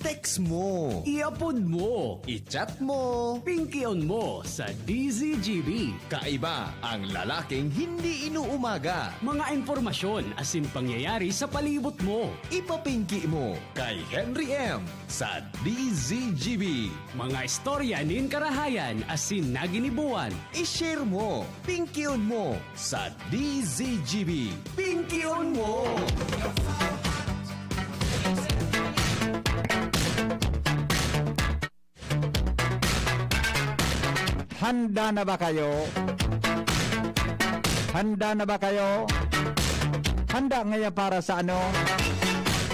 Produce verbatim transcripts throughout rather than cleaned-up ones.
Text mo. I-upload mo. I-chat mo. Pingkion mo sa D Z G B. Kaiba ang lalaking hindi inuumaga. Mga impormasyon asin pangyayari sa palibot mo. Ipapingki mo kay Henry M sa D Z G B. Mga istorya nin karahayan asin naginibuan. I-share mo. Pingkion mo sa D Z G B. Pingkion mo! Handa na ba kayo? Handa na ba kayo? Handa ngaya para sa ano?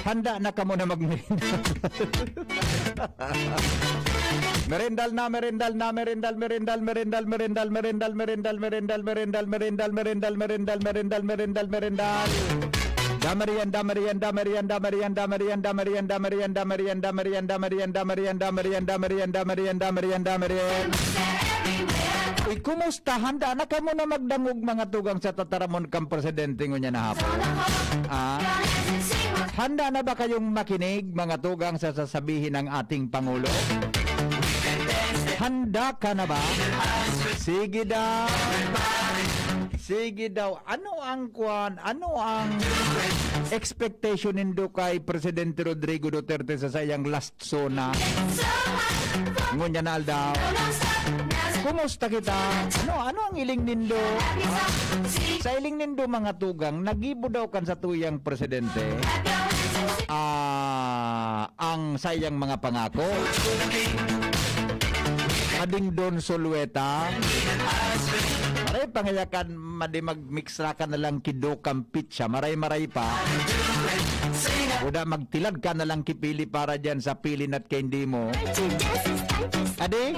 Handa na kamo na magmerienda. Merendal na, merendal na, merendal, merendal, merendal, merendal, merendal, merendal, merendal, merendal, merendal, merendal, merendal, merendal, merendal, merendal. Damarian, damarian, damarian, damarian, damarian, damarian, damarian, damarian, damarian, damarian, damarian, damarian, damarian, damarian, damarian. Uy, kumusta? Handa na kamo na magdangog, mga tugang, sa tataramon kan presidente ngunyan na hapon? Ah? Handa na ba kayong makinig, mga tugang, sa sasabihin ng ating Pangulo? Handa ka na ba? Sige daw. Sige daw. Ano ang kwan? Ano ang expectation nindo kay Presidente Rodrigo Duterte sa saiyang last SONA? Ngunyan na aldaw. Kumusta kita? Ano, ano ang hiling nindo? Sa hiling nindo, mga tugang, nagibo daw kan satuyang presidente, ah, ang saiyang mga pangako? Ading Don Solueta, maray pangayakan, madi magmix ra ka na lang ki Ducang Pizza, maray-maray pa. O da, magtilad ka na lang ki Pili para diyan sa Pili Nut kay hindi mo. Adi?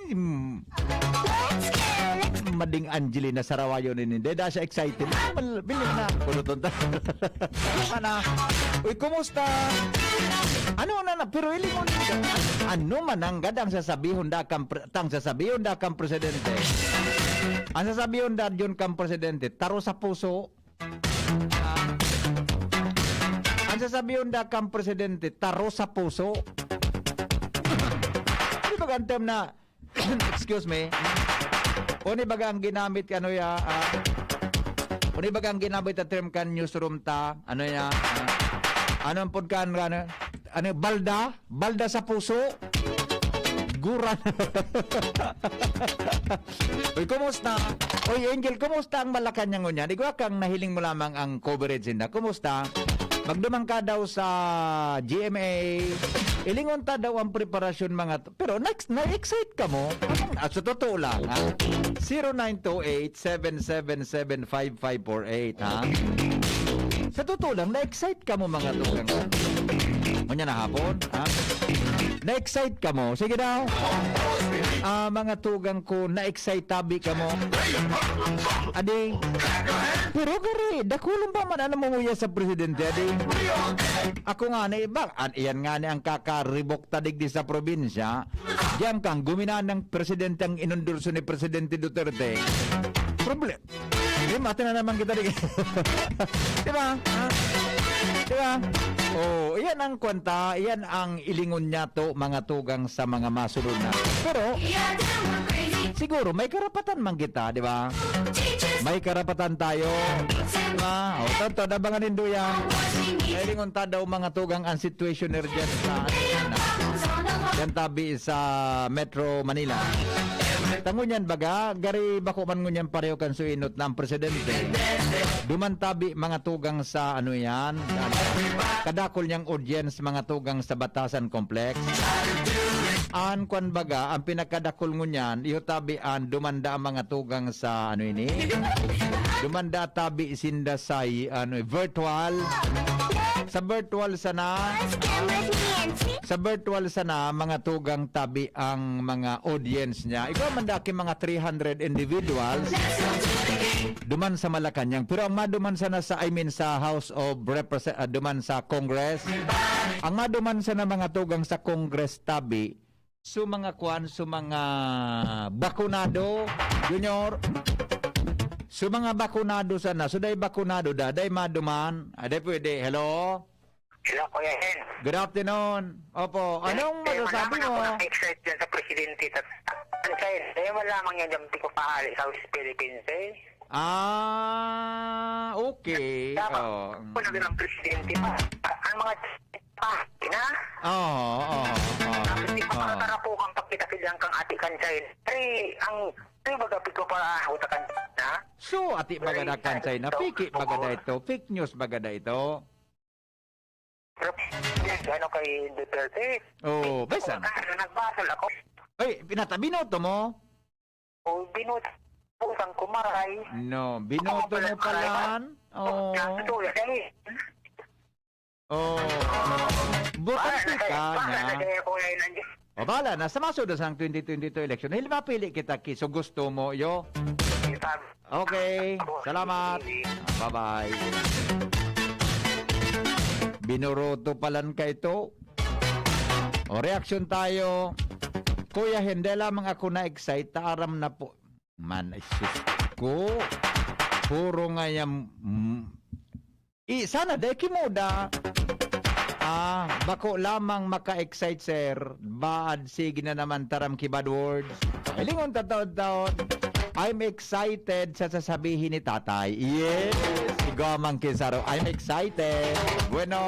Hmm. Mading Angelina Sarawayo nini. Deda siya excited. Mal-, bili na. Puluton ta. Ano? Uy, kumusta? Ano na na? Pero hilingon ninda. Ano man ang gadang sasabihon da kang pre-, tang sasabihon da kang presidente? Ang sasabihon da yun kang presidente, taro sa puso. Ah. Ang sasabihon da kang presidente, taro sa puso. Di ba ang term na, excuse me, o ni baga ang ginamit, ano ya, ah, o ni baga ang ginamit na term kan newsroom ta, ano ya, ah, ano ang pod kan, ano, ano, balda? Balda sa puso. Guran. Uy, kumusta? Uy, Angel, kumusta ang Malacañang ngunyan? Igwa kang nahiling mo lamang ang coverage ninda. Kumusta? Magduman ka daw sa G M A. Ilingon ta daw ang preparasyon, mga t-, pero next, na-excite ka mo? Ah, sa totoo lang, ha? Zero nine two eight, seven seven seven, five five four eight, ha? Sa totoo lang, na-excite ka mo, mga tugang. Ngunyan na hapon, ha? Na-excite ka mo. Sige daw. Ah, mga tugang ko, na-excite tabi ka mo. Adi. Pero gari, dakulon pa man ano mo nguya sa presidente, adi. Ako nga na iba, an-, iyan nga ni ang kakaribok ta digdi sa probinsya. Diyan kang guminaan ng presidente ang inundurso ni Presidente Duterte. Problem. Di, mati na naman kita, di. Di ba? Ha? Di ba? Oh, iyan ang kwenta, iyan ang ilingon niya to, mga tugang sa mga masunod na. Pero, siguro, may karapatan man kita, di ba? May karapatan tayo. Di ba? O, tanto, nabangan nindo yan. Kailingon ta daw, mga tugang, ang situation ni Regent sa, yan tabi sa Metro Manila. Tango niyan, baga, gari bako man ngunyan pareho kan suinot na ang presidente. Duman tabi, mga tugang sa ano yan, kadakol niyang audience, mga tugang sa Batasan Complex. An kwan baga, ang pinakadakol ngunyan, iyo tabi an dumanda ang mga tugang sa ano ini. Dumanda tabi sinda sa, ano, virtual. Sa virtual sana. Sa virtual sana, mga tugang tabi ang mga audience niya. Ikaw man daki mga three hundred individuals duman sa Malacañang. Pero ang maduman sana sa, I mean, sa House of Represent-, ah, duman sa Congress. Ang maduman sana, mga tugang, sa Congress tabi, so mga kwan, so mga bakunado, Junior, So, mga bakunado sana. So, dai bakunado da, dai maduman. Ah, dai pwede. Hello? Hello, Kuya Hen. Good afternoon. Opo. Anong Eh, masasabi malaman mo? Ako na-excite dyan sa presidente. Sa, ano siya eh? Eh, wala mang yan dyan, di ko pahali sa West Philippines eh. Ah, okay. Tama. Oh, Kung mm. naging presidente pa, ang mga pa, na? Oo, oo, oo. Tapos di pa Oo. makakarapukan pag kita kailangan kang ate kan China. Ay, ang, ay, baga, pito pa, ako ta kan China. So, ati baga na kan China. Fake it baga da ito. Fake news baga da ito. Pero, ano kay Duterte? Oo, Ito, basta. Ano, nagbasol ako. Ay, pinata-, binoto mo? O, binoto ko, sang kumaray. No, binoto Ako mo pala, pala. Oh, Oo. nasa tuya, dahil. Oh. Botante Para ka sa, para na. sa kaya ko ngayon, nandiyan. O, bahala na. Sa masunod sa twenty twenty-two election, hili mapili kita ki, so gusto mo, yo? Yung sabi, Okay. Salamat. Ah, bye-bye. Binoroto palan ka ito. O, reaksyon tayo. Kuya, hindi lamang ako na-excite. Aram na po. Man, ay, sus ko. Puro nga yan, mm, I, sana dai kimuda. Ah, bako lamang maka-excite, sir. Bad, sige na naman, taram ki bad words. Hilingon ta taod-taod. I'm excited sa sasabihin ni tatay. Yes! Igwa man ki saro. I'm excited. Bueno.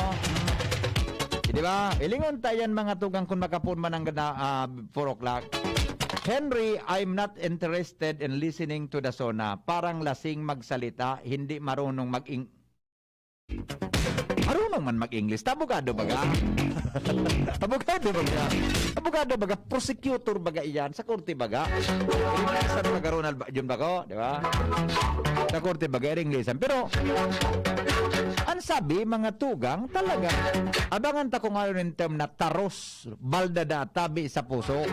Di ba? Hilingon ta yan, mga tugang, kung makapoon man ang gana, ah, four o'clock. Henry, I'm not interested in listening to the SONA. Parang lasing magsalita, hindi marunong mag-ing-, Marunong man mag-English. Ta abogado baga? Abogado baga? Abogado baga? Prosecutor baga iyan? Sa korte baga? Sa mga Ronald ba, yun ba ko? Di ba? Sa korte baga, English. Pero, ang sabi, mga tugang, talaga, abangan ta kung ano yung term na taros, baldada, tabi sa puso.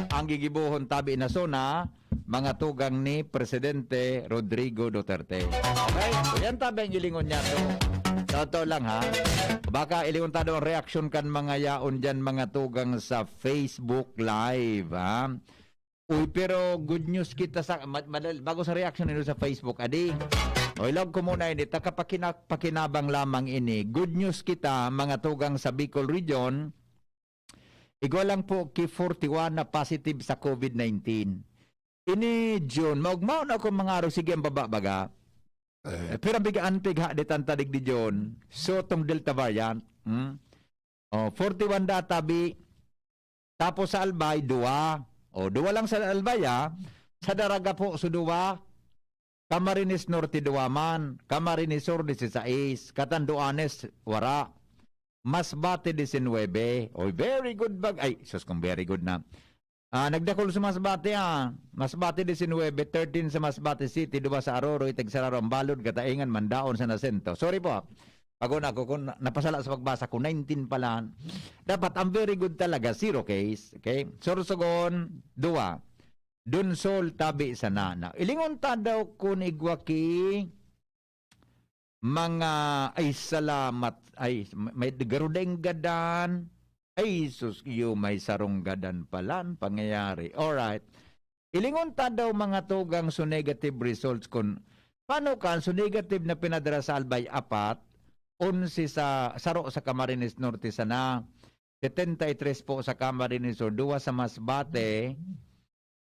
Ang gigibohon tabi na SONA, mga tugang ni Presidente Rodrigo Duterte. Okay? So, yan tabi ang hilingon niya. So, totoo lang, ha? Baka hilingon ta daw ang reaksyon kan mga yaon dyan, mga tugang sa Facebook Live, ha? Uy, pero good news kita sa, ma-, madal-, bago sa reaksyon nito sa Facebook, adi. O, ilog ko muna ini, taka pakina-, pakinabang lamang ini. Good news kita, mga tugang sa Bicol Region, igwa lang po ki forty-one na positive sa COVID nineteen. Ini June, maugmaon ako mga araw, sige ang baba baga. Eh, pero ang bigaan pigha di tanta digdi June. So, tong Delta variant, hmm? Oh, forty-one data bi. Tapos sa Albay, duwa. Oh, duwa lang sa Albay, ah. Sa Daraga po, so duwa. Camarines Norte, duwa man. Camarines Sur, disisais. Catanduanes, wara. Masbate, disinwebe. Oy, very good bag-, ay, sus, kung very good na. Ah, nagdakul sa Masbate, ah. Masbate, disinwebe, thirteen sa Masbate City, duwa sa Aroroy, Tagsararo, Ambalod, Kataingan, Mandaon, San Jacinto. Sorry po, ah. Pag-una ko, kung na-, napasala sa pagbasa ko, nineteen pala. Dapat, ang very good talaga, zero case. Okay? Sorsogon, duwa. Donsol, tabi sana na. Ilingon ta daw kun igwa ki mga, ay, salamat. Ay, may, may garo daing gadan. Ay, sus, iyo, may sarong gadan pala ang pangyayari. Alright. Ilingon ta daw mga tugang so negative results kun paano kan so negative na pinadara sa Albay, apat, onse sa, saro sa Camarines Norte sana, setenta y tres po sa Camarines Sur, duwa sa Masbate,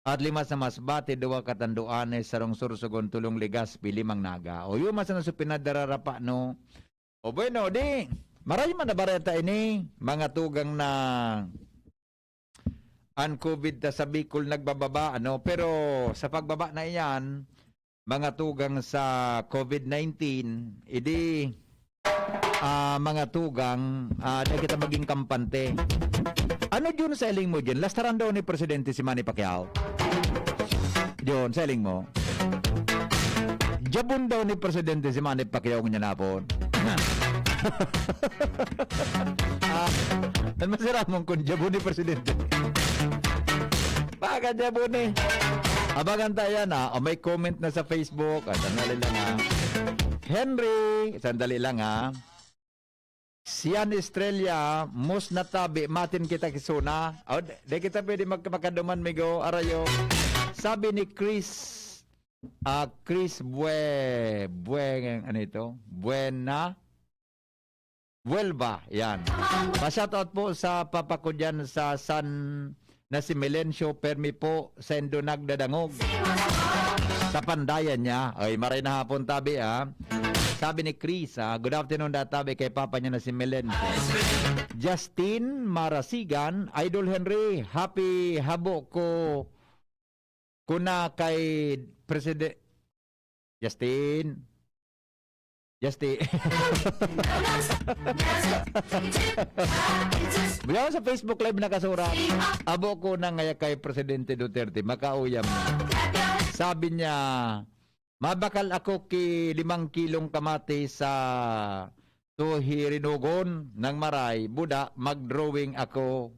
at lima sa Masbate, duwa Catanduanes, sarong Sorsogon, tolong Legazpi, limang Naga. O, yun man sana so pinadararapa, no? O, bueno, di, maray man na bareta ini, mga tugang na an COVID ta sa Bicol nagbababa, ano? Pero sa pagbaba na iyan, mga tugang sa COVID nineteen, idi, ah, mga tugang, ah, dai kita maging kampante. Ano, Jun, sa hiling mo, Jun? Lastaran daw ni Presidente si Manny Pacquiao. Jun, sa hiling mo? Jabon daw ni Presidente si Manny Pacquiao ngunyan hapon. Ah, an masiramon kun jabon ni Presidente. Baka jabon ni. Abangan ta yan, ah. O, may comment na sa Facebook. Ah, sandali lang, ah. Henry, sandali lang, ah. Sian Estrella, mos natabi, matin kita ki SONA. O, di, di kita pwede mag-, makaduman, migo, arayo. Sabi ni Chris, Ah, Chris Bue-, Bue-, ano ito? Buena? Buelba, yan. Pa-shoutout po sa papa ko dyan sa San, na si Melencio Permi po, sendo nagdadangog. Sa pandayan niya. Ay, maray na hapon, tabi, ah. Sabi ni Chris, ah, "Good afternoon, da, tabi, kay papa niya na si Melencio." Justin Marasigan, Idol Henry, happy habo ko, ko na kay President Justin. Justin. Buyaw sa Facebook Live nakasurat. Abo ko na ngaya kay Presidente Duterte, makauyam na. Sabi niya, "Mabakal ako ki limang kilong kamatis sa Tuhirinogon ng Maray, buda, mag-drawing ako."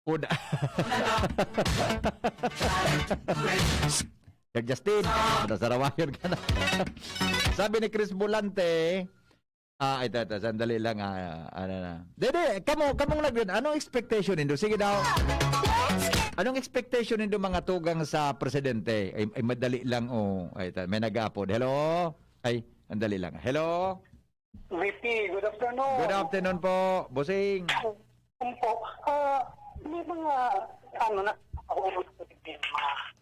Puda. Kag Justin, basta sarawayon ka na. Sabi ni Chris Volante, ah, ito, ito, sandali lang, ah, ano na. Dede, kamo, kamong nag-, anong expectation nindo? Sige daw. Anong expectation nindo, mga tugang sa presidente? Ay, ay, madali lang, oh. Ay, ito, may nag-aapod. Hello? Ay, ang dali lang. Hello? V P, good afternoon. Good afternoon po, bossing. Opo. Ah, may mga, ano na, ako yung mga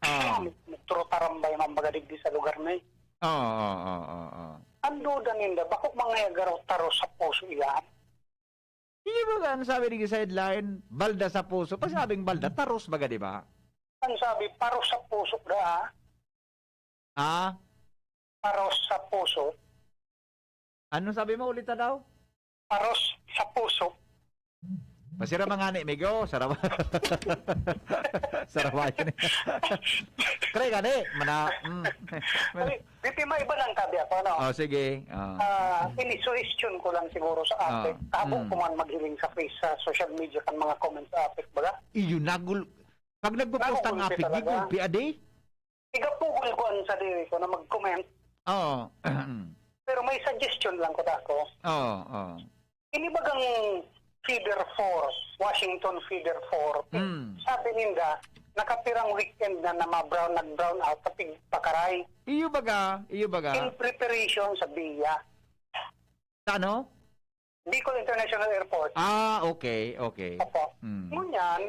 Ah. trotarambay, mga baga digdi sa lugar na eh. Oo, oo, oo, oo. Ang duda ninda, bako mga garo taro sa puso iyan? Iyo ba nga, ano sabi ni sideline? Balda sa puso. Pag sabing balda, taros baga, di ba? Ang sabi, paro sa puso da, ah. Ah? Paro sa puso. Ano sabi mo? Ulit na daw? Paros sa puso. Pasira mga ni, migo. Sarawa. Sarawa yun eh. Kaya gani, mana-, mm. Ay, di, di, may iba lang tabi ako, ano? Oh, sige. Oh. Ah, ini-suggestion ko lang siguro sa Ah, APEC. Habo mm. ko man maghiling sa face, sa social media, kan mga comments sa APEC, baga? Iyo, nagul-, pag nagpupost ang Nagugulpi APEC, talaga. gigulpi, adi? Igapugol ko ang sadiri ko na mag-comment. Oo. Pero may suggestion lang ko, dako. Oo, oo. Ini bagang Fever four, Washington Fever four, Mm. sabi ninda, nakapirang weekend na na ma-brown, nag-brown out sa pigpakaray. Iyo baga, iyo baga. In preparation sa biya. Sa ano? Bicol International Airport. Ah, okay, okay. Opo. Mm. Ngunyan,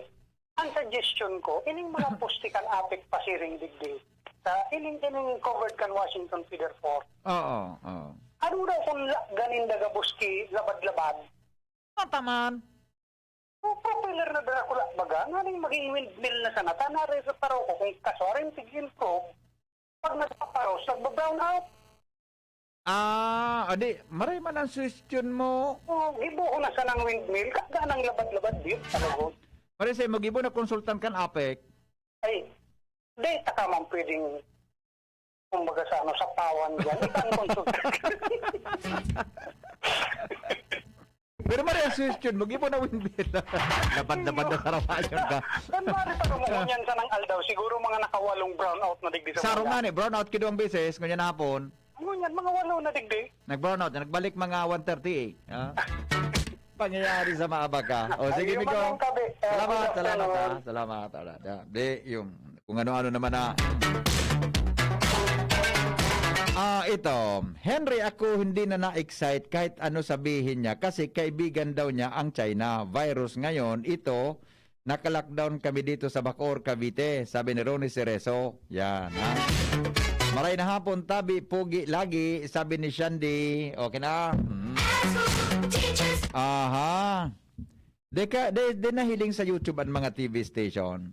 ang suggestion ko, ining mga poste kan APEC pasiring digdi, sa ining, ining covered kan Washington Feeder Four. Oo, oo. Ano daw kung la-, ganin dagabos ki labad-labad? Mataman. O, propeller na dara ko la-, baga, nganing maging windmill na sana, tanare sa paro ko, kung kaso, aring tig-improve, pag nagpaparos, nagba-brown out. Ah, adi, maray man ang suggestion mo. O, gibo ko na sanang windmill, kaganang labad-labad, di, talago. Pare sa mo, gibo na konsultan kan APEC. Ay, di, taka man pwedeng, kumbaga sa ano, sa pawan dyan. Ikaw ang konsultan. Pero maray ang suggestion mo, gibo na windmill. Labad-labad na karawayan ka. Kan pare pa kung yan sanang aldaw, siguro mga nakawalong brown out na digdi sa Saro mga nga ni, brown out kiduang beses, ngunyan hapon. Ngunyan, mga walo na digdi. Nag-brown out, nagbalik mga one thirty-eight. Ha? Pangyayari sa maabaga. O, sige, Ayun, Migo. Manong Kabi. Eh, Salamat, good salamat, afternoon. ha? Salamat. Ala, da, di, yung, kung ano-ano naman na. Ah, ito. Henry, ako hindi na na-excite kahit ano sabihin niya kasi kaibigan daw niya ang China. Virus ngayon, ito, naka-lockdown kami dito sa Bacoor, Cavite, sabi ni Ronnie Cerezo. Yan, ha? Maray na hapon, tabi, pugi lagi, sabi ni Shandy. Okay na? Mm. Aha. Di ka, di, di nahiling sa YouTube ang mga T V station.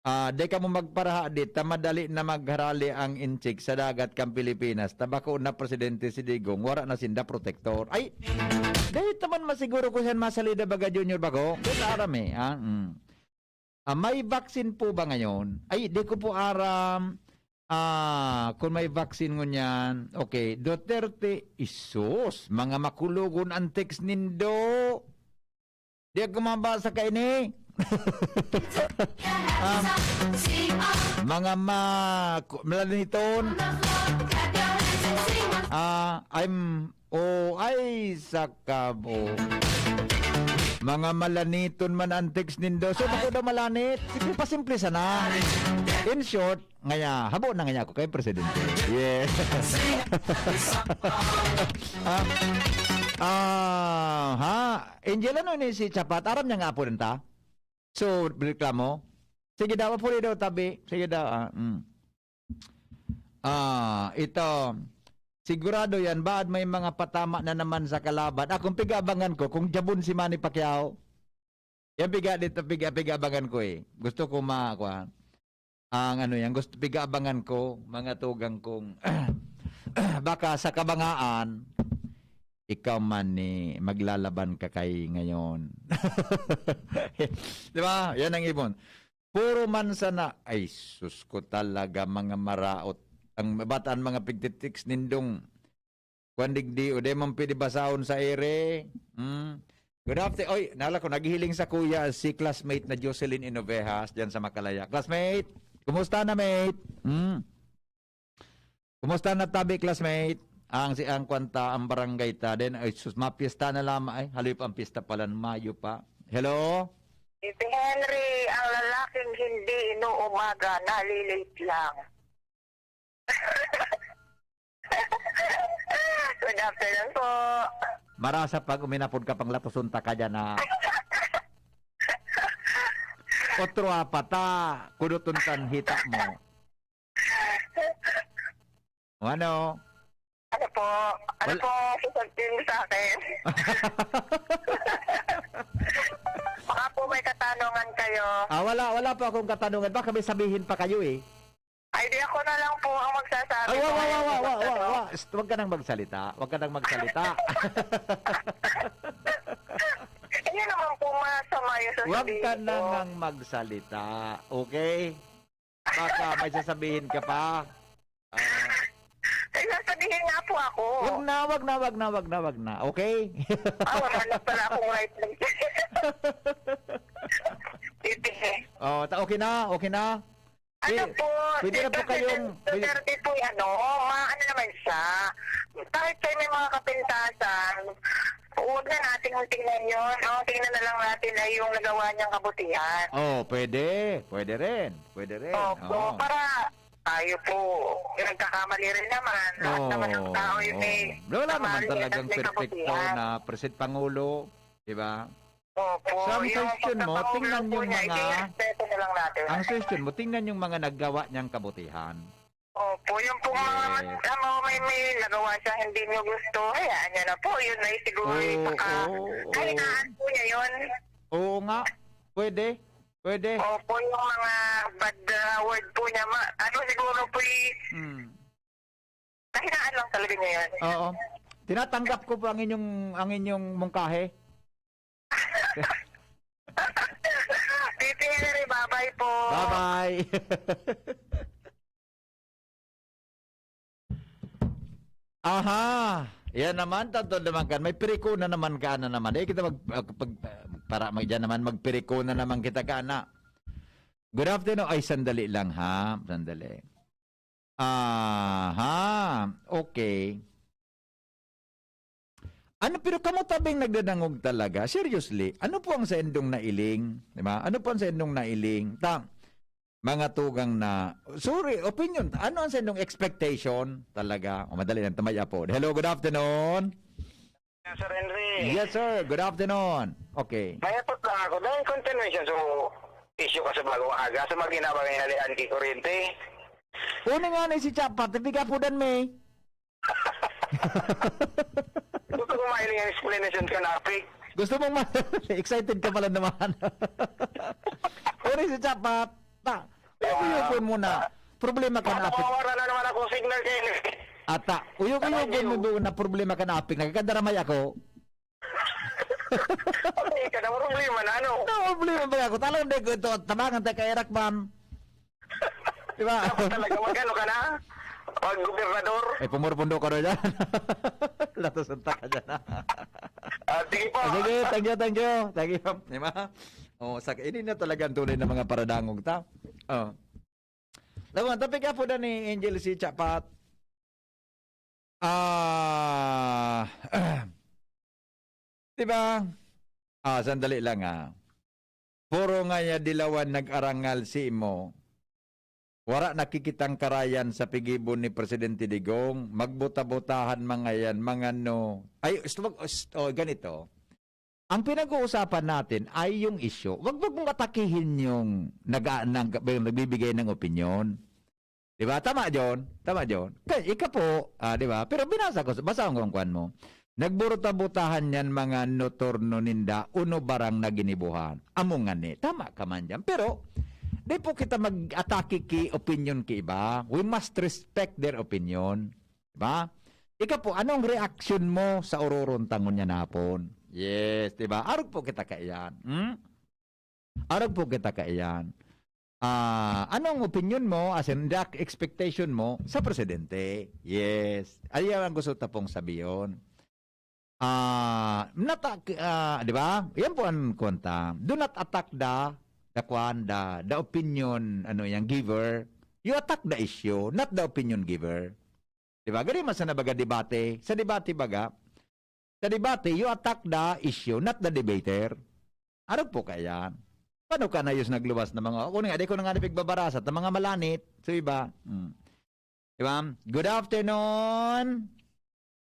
Ah, di ka mo magparaha di, ta madali na magharali ang inchik sa dagat kan Pilipinas. Ta bako na presidente si Digong, wara na sinda protektor. Ay, dahil naman masiguro ko siya masalida baga Junior Bago. Di ka aram eh, ah, mm. Ah, may vaccine po ba ngayon? Ay, di ko po aram. Ah, kung may vaccine ngunyan. Okay, Duterte, isus, mga makulogon ang text nindo. Di ako mabasa kaini. Ah, mga ma-, ku-, malaniton. Ah, I'm, oh, ay, sakabo. Mga malaniton man ang text nindo. So, bako daw malanit, simple pa simple sana. In short, ngaya, habo na ngaya ako kay presidente. Yes. Ah, ah, ha? Angel, ano ni si Chapat? Aram niya nga apo ta? So, reklamo? Sige daw, apuli daw, tabi. Sige daw, ah, mm. Ah, ito. Sigurado yan, baad may mga patama na naman sa kalaban. Ah, kung pig-aabangan ko, kung jabon si Manny Pacquiao, yan piga dito, piga, pig-aabangan ko eh. Gusto ko ma, kuwan. Ang ano yan, gusto, pig-aabangan ko, mga tugang kong, baka sa kabangaan, ikaw man ni maglalaban ka kay ngayon. Di ba? Yan ang ibon. Puro man sana, ay sus ko talaga, mga maraot. Ang bataan, mga pigtitiks nindong, kwan digdi, o di man pwede basahon sa ere. Hmm? Good afternoon. Oy, nala ko, naghihiling sa kuya si classmate na Jocelyn Inovejas dyan sa Makalaya. Classmate, kumusta na, mate? Hmm? Kumusta na tabi, classmate? Ang si, ang kwanta, ang barangay ta. Then, ay sus, mapiyesta na lamang. Ay, haloy pa ang piyesta pala, Mayo pa. Hello? Tito Henry, ang lalaking hindi inuumaga, nalilate lang. Good afternoon po. Marasa pag uminapod ka pang latoson ta ka dyan, ha? Otro apa ta, kuduton kan hita mo. O ano? Ano po? Ano Wal- po ang sasabihin mo sa akin? Baka po may katanungan kayo. Ah, wala, wala po akong katanungan. Baka may sabihin pa kayo eh. Ay, di ako na lang po ang magsasabi Ay, wa, kung wa, wa, ano wa, yung wa, wa, magtanong. wa. Shh, wag ka nang magsalita. Wag ka nang magsalita. Ayun naman po, masama yung Wag sasabihin ka ko. na nang magsalita. Okay? Baka may sasabihin ka pa. Ah. Ay, sasabihin nga po ako. Wag na, wag na, wag na, wag na, wag na. Okay? Ah, wala na pala akong right. Sige. Oh, ta-, okay na? Okay na? Ano Pwe-, po, pwede na po si kayong, President pwede Duterte po, ano, ma-, ano naman siya, kahit siya may mga kapintasan, huwag na nating tingnan yun. Ang tingnan na lang natin ay yung nagawa niyang kabutihan. Oh, pwede. Pwede rin. Pwede rin. Opo, Oo. para tayo po, nagkakamali rin naman. Lahat Oo. naman ng tao ay may Oo. Wala naman kamali at talagang may perfecto kabutihan. na President Pangulo, di ba? Opo, So, ang yung suggestion mo, pagkakaulong tingnan po yung niya, mga, irespeto na lang natin. ang suggestion mo, tingnan yung mga naggawa niyang kabutihan. Opo, yung pong mga Yes. mat-, ano, may, may nagawa siya, hindi niyo gusto, hayaan niya na po. Yun na siguro yung Oo, paka-, oo, oo. kahinaan po niya yun. Oo nga. Pwede. Pwede. Opo, yung mga bad, ah, word po niya, ma-, ano siguro po y-, Hmm. kahinaan lang talaga niya yun. Oo. Tinatanggap ko po ang inyong, ang inyong mungkahi. Tito Henry, bye-bye po. Bye-bye. Aha. Yan naman, tanto naman kan. May piriko na naman ka na naman. Eh, kita mag, ah, pag, para mag, dyan naman, magpiriko na naman kita ka na. Good afternoon. Ay, sandali lang, ha? Sandali. Aha. Okay. Ano, pero kamo tabing nagdadangog talaga? Seriously, ano po ang saindong nailing? Di ba? Ano po ang saindong nailing? Ta, mga tugang na, sorry, opinion, ano ang saindong expectation talaga? O, madali lang, tamay apo. Hello, good afternoon. Sir Henry. Yes, sir. Good afternoon. Okay. May apot lang ako. Dahil continuation, so, issue ka sa bagong aga, sa mga ginabang inalian kay Kuryente. Kunin nga ni si Chapat, tipiga po dan may. Gusto ko mailing ang explanation ka na, Apik. Gusto mong ma-, excited ka pala naman. Kunin si Chapat. Ta, uyog-uyogon mo na. Problema ka na, Apik. Mawawara na naman ako signal kayo. Ata, uyog-uyogon mo doon na problema ka na, Apik. Nagkadaramay ako. Ay, ka na problema na, ano? Na problema ba ako? Talagang di ko ito, tabangan tayo kay Erak, ma'am. Di ba? Dapat talaga, mag-ano ka na? Mag-gobernador? Ay, pumurpundo ka na dyan. Latusan ta ka dyan. Ah, sige po. Ah, sige, thank you, thank you. Thank you. Di ba? Oh, sa, ini na talaga ang tunay na mga paradangog ta. Oh. Lawan, tapi ka po na ni Angel si Chapat. Ah, di ba? Ah, sandali lang, ah. Puro nga ya dilawan nag-arangal si imo. Wara nakikitang karayan sa pigibo ni Presidente Digong. Magbuta-butahan mga yan, mga no. Ay, st-, wag, st-, oh, ganito. Ang pinag-uusapan natin ay yung issue. Wag, wag mong atakihin yung nag-, nag-, yung nagbibigay ng opinyon. Di ba? Tama, John? Tama, John? Kay, ika po, ah, di ba? Pero binasa ko, basa ko ang kwan mo. Nagburuta-butahan yan mga notorno ninda, uno barang na ginibuhan. Amo nga ni. Tama ka man dyan. Pero, di po kita mag-atake ki opinion ki iba. We must respect their opinion. Di ba? Ika po, anong reaksyon mo sa ororong tangon niya na hapon? Yes, di ba? Arog po kita kaiyan. Hmm? Arog po kita kaiyan. Ah, anong opinion mo, as in, the expectation mo sa presidente? Yes. Ayan ang gusto ta pong sabiyon. Ah, nata-, ah, di ba? Yan po ang kwenta. Do not attack the, the kwan, the, the opinion, ano, yang giver. You attack the issue, not the opinion giver. Di ba? Gani man sa nabaga debate. Sa debate baga, sa debate, you attack the issue, not the debater. Arog po kaya? Paano ka na yus nagluwas na mga, ako nga, di ko na nga nagbabarasat ng mga malanit. So, iba. Hmm. Di ba? Good afternoon.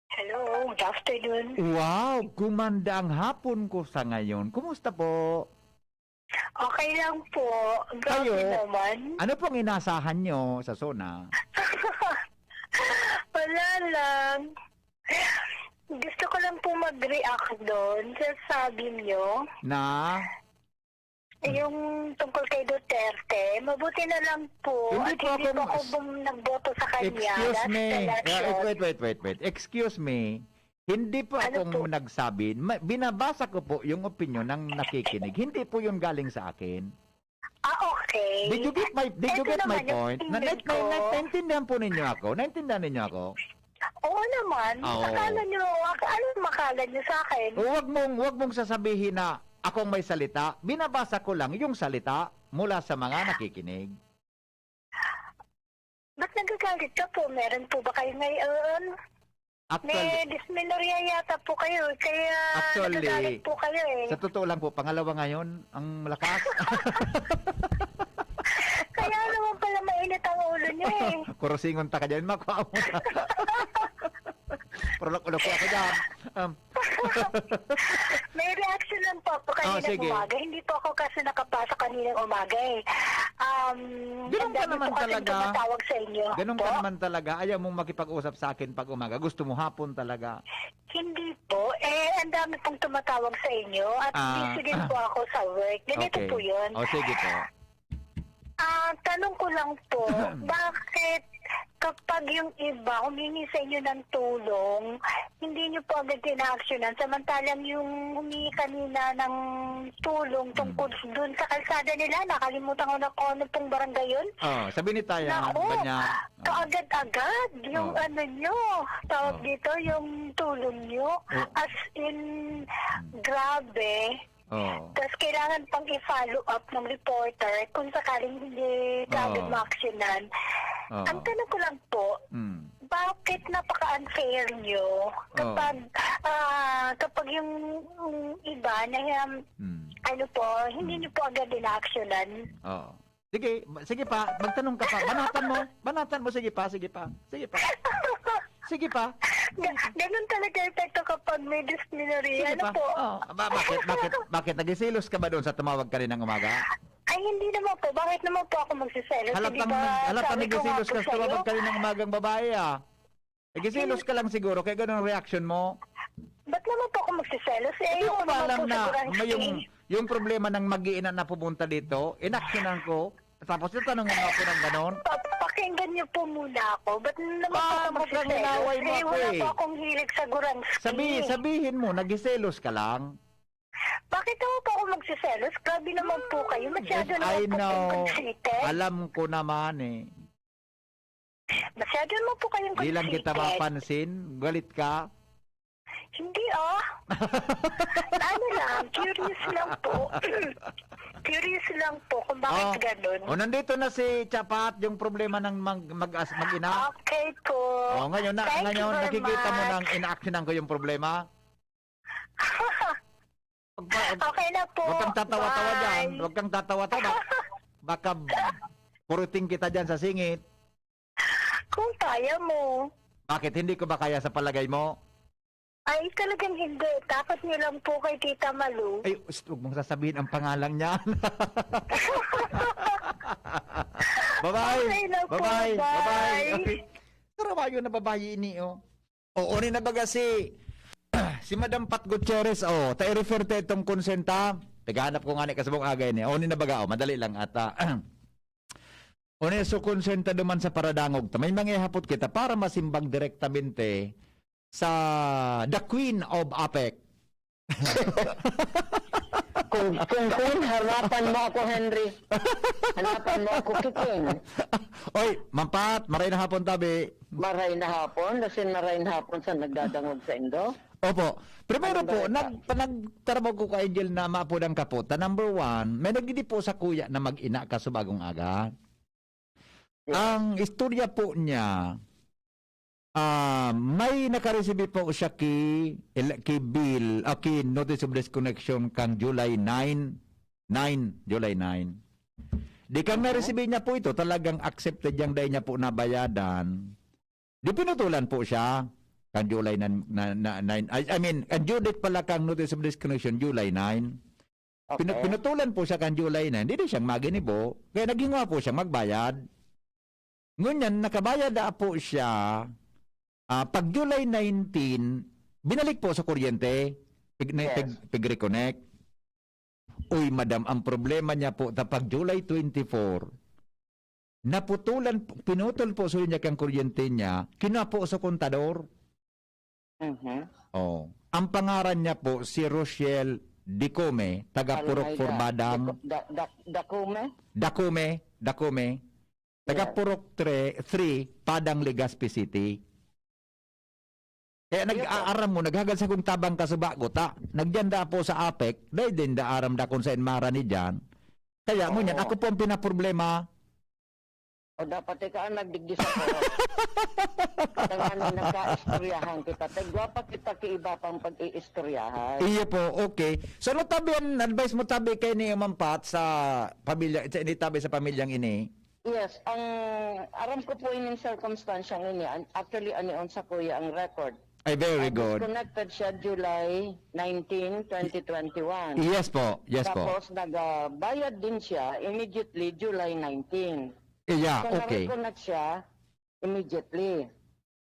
Hello, good afternoon. Wow, gumanda ang hapon ko sa ngayon. Kumusta po? Okay lang po. Grabe Kayo, naman. Ano pong inasahan nyo sa SONA? Wala lang. Gusto ko lang po mag-react doon sa sabi nyo. Na? Yung tungkol kay Duterte, mabuti na lang po Hindi at po hindi akong po ako s-, bum-, nagboto sa kanya Excuse last me. Ah, election. Wait, wait, wait, wait. Excuse me. Hindi po Ano akong po? nagsabi. Ma-, binabasa ko po yung opinion ng nakikinig. Hindi po yun galing sa akin. Ah, okay. Did you get my, did you Eto get my naman yung point? Na, na, opinion na, ko. na, naintindihan po ninyo ako? Naintindihan ninyo ako? Oo naman. Ah, oo. Akala nyo, ak-, ano ang akala nyo sa akin? O, wag mong, wag mong sasabihin na ako ang may salita. Binabasa ko lang yung salita mula sa mga nakikinig. Ba't nagagalit ka po? Meron po ba kayo ngayon? Actually, May dysmenorrhea yata po kayo, kaya actually, nagagalit po kayo eh. Sa totoo lang po, pangalawa ngayon, ang lakas. Kaya naman pala mainit ang ulo niyo eh. Kurusingon ta ka dyan, makuha mo na. Pero lak-, lak-, ako dyan. Um, May reaction lang po ako Oh, kaninang sige. umaga. Hindi po ako kasi nakapasok kaninang umaga eh. Um, Ganun ang ka dami naman po kasing talaga. tumatawag sa inyo. Ganun ka Po? naman talaga. Ayaw mong makipag-usap sa akin pag umaga. Gusto mo hapon talaga. Hindi po. Eh, ang dami pong tumatawag sa inyo at Ah. busy din po ako sa work. Ganito Okay. po yun. O, sige po. Ah, tanong ko lang po, bakit kapag yung iba humingi sa inyo ng tulong, hindi niyo po agad inaaksyonan, samantalang yung humingi kanina ng tulong Hmm. tungkol dun sa kalsada nila, nakalimutan ko na kung ano pong barangay yun. Oh, sa Binitayan, Naku, Banyag. Oh. kaagad-agad yung Oh. ano nyo, tawag Oh. dito, yung tulong nyo. Oh. As in, Hmm. grabe. Oo. Tas kailangan pang i-follow up ng reporter kung sakaling hindi kaagad Oo. maaksyonan. Oo. Ang tanong ko lang po, Mm. bakit napaka-unfair nyo Oo. kapag, ah, kapag yung, yung iba na, um, Mm. ano po, hindi Mm. nyo po agad inaaksyonan? Oo. Sige, ma-, sige pa, magtanong ka pa. Banatan mo, banatan mo, sige pa, sige pa, sige pa. Sige pa. Ga-, ganun talaga epekto kapag may dysmenorrhea, Sige ano pa. po? Oh, ba-, bakit, bakit, bakit nagseselos ka ba doon sa tumawag kaninang umaga? Ay, hindi naman po. Bakit naman po ako magseselos? Hindi Halatang ba nag-, halatang sabi ko nga nagseselos po ka sa sa'yo? tumawag kaninang umagang babae, ah. Nagseselos Hindi. ka lang siguro, kaya ganun ang reaksyon mo. Ba't naman po ako magseselos? Eh, Hindi ayoko mo ba naman alam po na siguro ang may yung, sting. yung problema ng mag-iina na pumunta dito, inaksyonan ko, tapos yung tanong mo ako ng ganon? Pa-, pakinggan niyo po muna ako. Ba't naman po Ah, ako magseselos? magkaginaway mo Eh, ako wala eh. po akong hilig sa Guransky. Sabi-, sabihin mo, nagseselos ka lang. Bakit naman po ako magseselos? Grabe naman po kayo. Masyado Yes, naman I po kayong know. conceited. Alam ko naman eh. Masyado naman po kayong Di lang kita conceited. mapansin, galit ka. Hindi, ah. Ano lang, curious lang po. Curious lang po kung bakit Oh. ganun. Oh, nandito na si Chapat, yung problema ng mag-, mag-as-, mag-ina. Okay po. Oh, ngayon na, Thank you ngayon very nakikita mo much. nang inaaksyonan ko yung problema. Wag pa, wag, Okay na po. wag kang tatawa-tawa dyan. Bye. Wag kang tatawa-tawa. Baka puriting kita dyan sa singit. Kung kaya mo. Bakit? Hindi ko ba kaya sa palagay mo? Ay, talagang hindi. Takot niyo lang po kay Tita Malu. Ay, ust-, huwag mong sasabihin ang pangalan niya. Bye-bye. Okay na po, Bye-bye. Bye-bye. bye. Ay, karawayo na babae ini, oh. Oo, ni na baga si, si Madam Pat Gutierrez, oh, ta i-refer ta itong konsenta. Taganap ko nga ni kasabong agay ni. Oh, ni na baga, oh, madali lang ata. Onesto, konsenta duman sa paradangog ta, may mga ihapot kita para masimbag direktamente sa The Queen of Apek. Kung, kung, kung harapan mo ako, Henry. Harapan mo ako, Kiking. Oy, Mampat, maray na hapon, tabi. Maray na hapon, lasin maray na hapon sa nagdadangog sa indo. Opo. Primero Anong po, balita? nag-, panagtarabaw ko kay Angel na maapodan ka po. Ta number one, may nagdidi po sa kuya na mag-ina ka sa bagong aga. Ang istorya po niya, ah, may nakaresibi po siya ki, el-, ki bill, ah, ki notice of disconnection kang July nine, nine, July nine. Di kang naresibi niya po ito, talagang accepted yang dai niya po nabayadan. Di pinutulan po siya kang July na, na, na, nine. I, I mean, ang due date pala kang notice of disconnection, July nine. Pinu-, Okay. pinutulan po siya kan July nine, hindi siyang maginibo. Kaya naghinguha po siyang magbayad. Ngunyan, nakabayad na po siya. Ah, pag July nineteen, binalik po sa kuryente. Pig-, na-, Yes. pig-, pig-reconnect. Uy, madam, ang problema niya po, ta pag July twenty-four, naputulan, pinutol po sa niya kang kuryente niya, kinuha po sa kontador. Mhm. Oh. Ang pangaran niya po si Rochelle Dicome, taga Purok Almeida. Four Badang. Daco-, da-, da-, Dacume? Dacome, Dacome. Taga Yes. Purok tre-, three, Padang, Legazpi City. Kaya Iyo po. nag-aaram mo, naghagad sa kong tabang kasubago, ta, nagyanda po sa apek, dahil din da aram da kung saan mara ni dyan. Kaya ngunyan, Oo. ako po ang pinaproblema. O dapat ikaw ang nagdigdi sa ko. Tangan na nagkaistoryahan kita. Tagwa pa kita ki iba pang pag-iistoryahan. Iyo po, okay. So, ano tabi ang advice mo tabi kay ni Mampat sa pamilya, sa ini tabi sa pamilyang ini? Yes, ang aram ko po ining sirkumstansyang ini, an-, actually, ani on sa kuya ang record. Ay, very Ah, good. disconnected siya July nineteen, twenty twenty-one. Yes po, yes po. Tapos nagbayad din siya immediately July nineteen. Yeah, So, okay. na-reconnect siya immediately.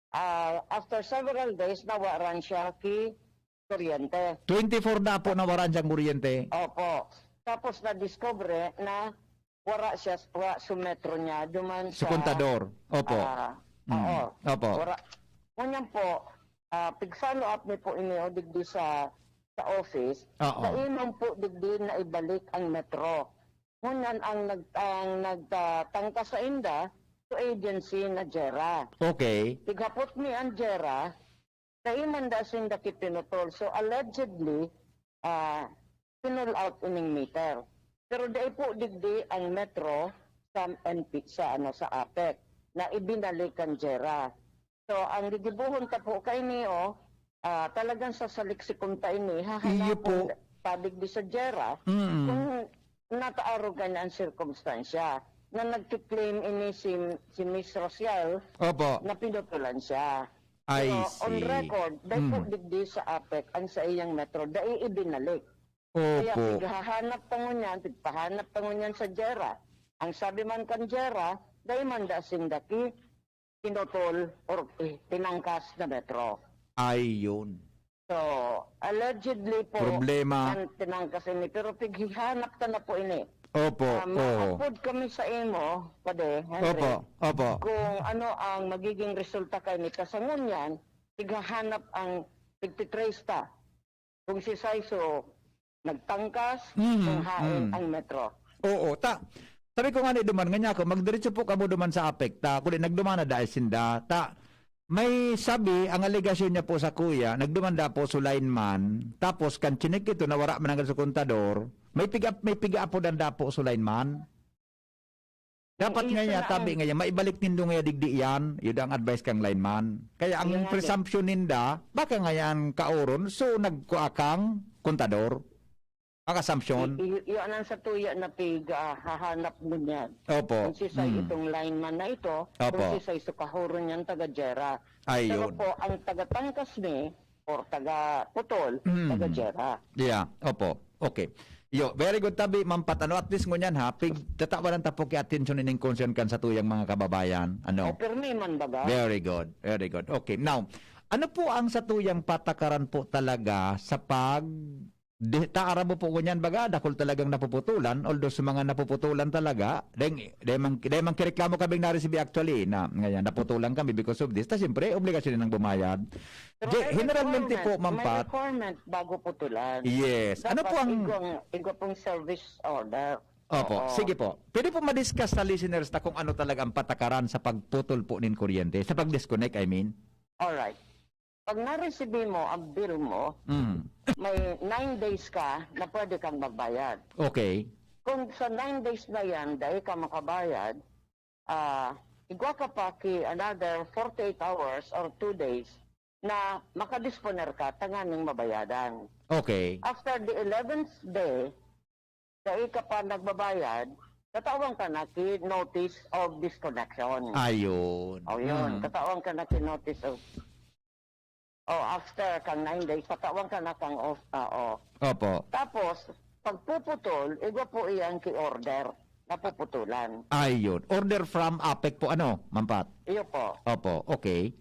Ah, after several days, nawaran siya ki kuryente. Twenty-four na po nawaran siyang kuryente. Opo. Tapos na-discover na wara siya, wara su metro niya, duman Sa sa, kontador. Opo. ah, Mm. oo. Opo. Wara. Ngunyan po, ah, pig-follow up mi po ini, o, digdi sa, sa office. Oo. Sa inom po, digdi na ibalik ang metro. Ngunyan ang nag-, ang nagtatangka sa inda, sa agency na JERA. Okay. Tighapot mi ang JERA, dai man da sinda ki pinutol. So, allegedly, ah, pinull out ining meter. Pero dai po digdi ang metro sa M P, sa, ano, sa apek na ibinalik kan JERA. So, ang gigibohon ta po kaini, oh, ah, talagang sa, sa leksikon ta ini, Iyo po. hahanapon ta digdi sa JERA Mm. kung nataarog kani ang sirkumstansya na nagki-claim ini si, si Miss Rosiel Opo. na pinutulan siya. I Pero on see. record, dai po Mm. digdi sa apek ang sa iyang metro, dai ibinalik. Kaya Opo. pighahanap ta ngunyan, pigpahanap ta ngunyan sa JERA. Ang sabi man kan JERA, dai man da sinda ki pinutol or, eh, tinangkas na metro. Ayun. So, allegedly po, Problema. ang tinangkas ini, pero pighihanap ta na po ini. Opo, Ah, oo. maapod kami sa imo, Pade, Henry, Opo, opo. kung ano ang magiging resulta kaini ta sa ngunyan, pighahanap ang, pigtitrace ta kung si Saiso nagtangkas, Mhm, kung haen mhm. ang metro. Oo, ta, sabi ko nga ni duman, nga niya ako, magdiretso po kamo duman sa apek, ta, kundi nagduman na dai sinda, ta, may sabi, ang alegasyon niya po sa kuya, nagduman da po sa lineman, tapos kan chinek ito, nawara man ang sa kontador, may piga, may piga apo dan da po sa lineman. Dapat Ang nga iya, isa na tabi ang nga iya, maibalik nindo nga iya digdi iyan, yun ang advice kang lineman. Kaya ang Yun nga, presumption ninda, baka nga yan kaoron, so nagkuha kang kontador. Ang assumption. I- i- yun ang sa tuya na pig, ah, hahanap mo niyan. Opo. Kung sisay Mm. itong lineman na ito, Opo. kung sisay sukahuro niyan taga-Jera. Pero Ayun. po, ang taga-Tangkas ni, or taga-Putol, Mm. taga-Jera. Yeah, opo. Okay. Yo, very good tabi, Ma'am Pat. Ano, at least ngunyan ha, pig, tatawan ta po ki atensyon ining concern kan sa tuyang mga kababayan. Ano? O, pirmi man baga. Very good. Very good. Okay. Now, ano po ang sa tuyang patakaran po talaga sa pag di, ta aram mo po ngunyan baga, dakul talagang napuputulan, although sa mga napuputulan talaga, dahil, dahil, man, dahil man kireklamo kaming na-receive actually na ngayon naputulan kami because of this. Ta siyempre, obligasyon nang bumayad. Pero Di, may generalmente po, requirement, Ma'am may Pat. requirement bago putulan. Yes. Ano Dapat po ang igong, igwa pong service order. Opo, Oo. Sige po. Pwede po ma-discuss sa listeners ta kung ano talaga ang patakaran sa pagputol po nin kuryente, sa pag-disconnect, I mean. Alright. Pag na-receive mo ang bill mo, Mm. may nine days ka na pwede kang magbayad. Okay. Kung sa nine days na yan, dai ka makabayad, ah, igwa ka pa ki another forty-eight hours or two days na makadisponer ka tanganing mabayadan. Okay. After the eleventh day, dai ka pa nagbabayad, tatawan ka na ki notice of disconnection. Ayun. O yun, Mm. tatawan ka na ki notice of... Oh, after kang nine days, tatawan ka na kang off. Ah, oh. Opo. Tapos, pagpuputol, igwa po iyan ki order na puputulan. Ayun. Order from APEC po, ano, Ma'am Pat? Iyo po. Opo, okay.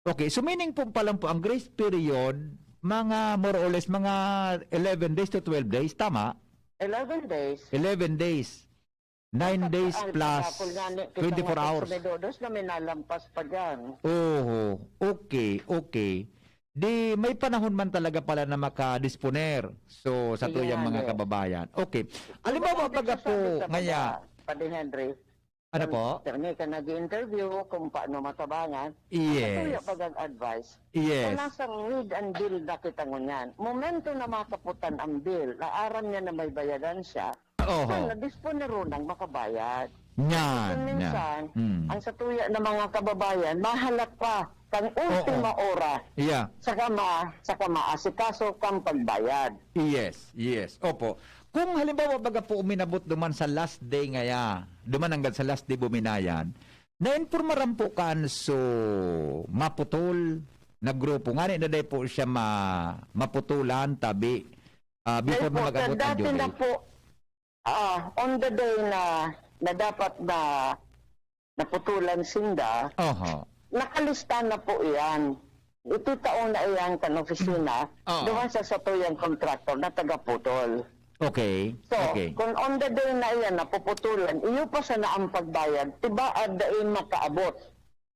Okay, so meaning po pa lang po, ang grace period, mga more or less, mga eleven days to twelve days, tama? Eleven days. Eleven days. Nine days Ang plus pagkakul nga ni, kitang twenty-four mga hours. Konsumidores na may nalampas pa dyan. Oho. Okay, okay. Di may panahon man talaga pala na makadisponer. So, sa Sige tuyang nga, mga eh. kababayan. Okay. Alimbawa, Kung baga po, nagsasabi ka ngaya. ba, Padre Henry, Ano po? Pirmi ka nag-interview kung paano matabangan. Yes. Ang tuya pag-advise. Yes. Kung nasang need and bill na kita ngunyan. Momento na makaputan ang bill, na aram niya na may bayadan siya, Oho. na nadisponeron ang makabayad. Yan, Kung minsan, yan. Mm. ang sa tuya na mga kababayan, mahalat pa kang ultima Oo. oras Yeah. sa kama, sa kamaasikaso kang pagbayad. Yes, yes. Opo. Kung halimbawa, baga po, uminabot duman sa last day ngaya, duman hanggang sa last day buminayan, nainpormaran po kan so maputol na grupo. Ngani na dai po siya ma-, maputulan, tabi, ah, before Dahil po, na mag-abot ang dati due na date. Po, ah, on the day na, na dapat na naputulan sinda, Oho. nakalista na po iyan. Ititao na iyan kan opisina, Oo. doon sa satuyang contractor na tagaputol. Okay. So, Okay. Kung on the day na iyan napuputulan, iyo pa sana ang pagbayad, tibaad dai makaabot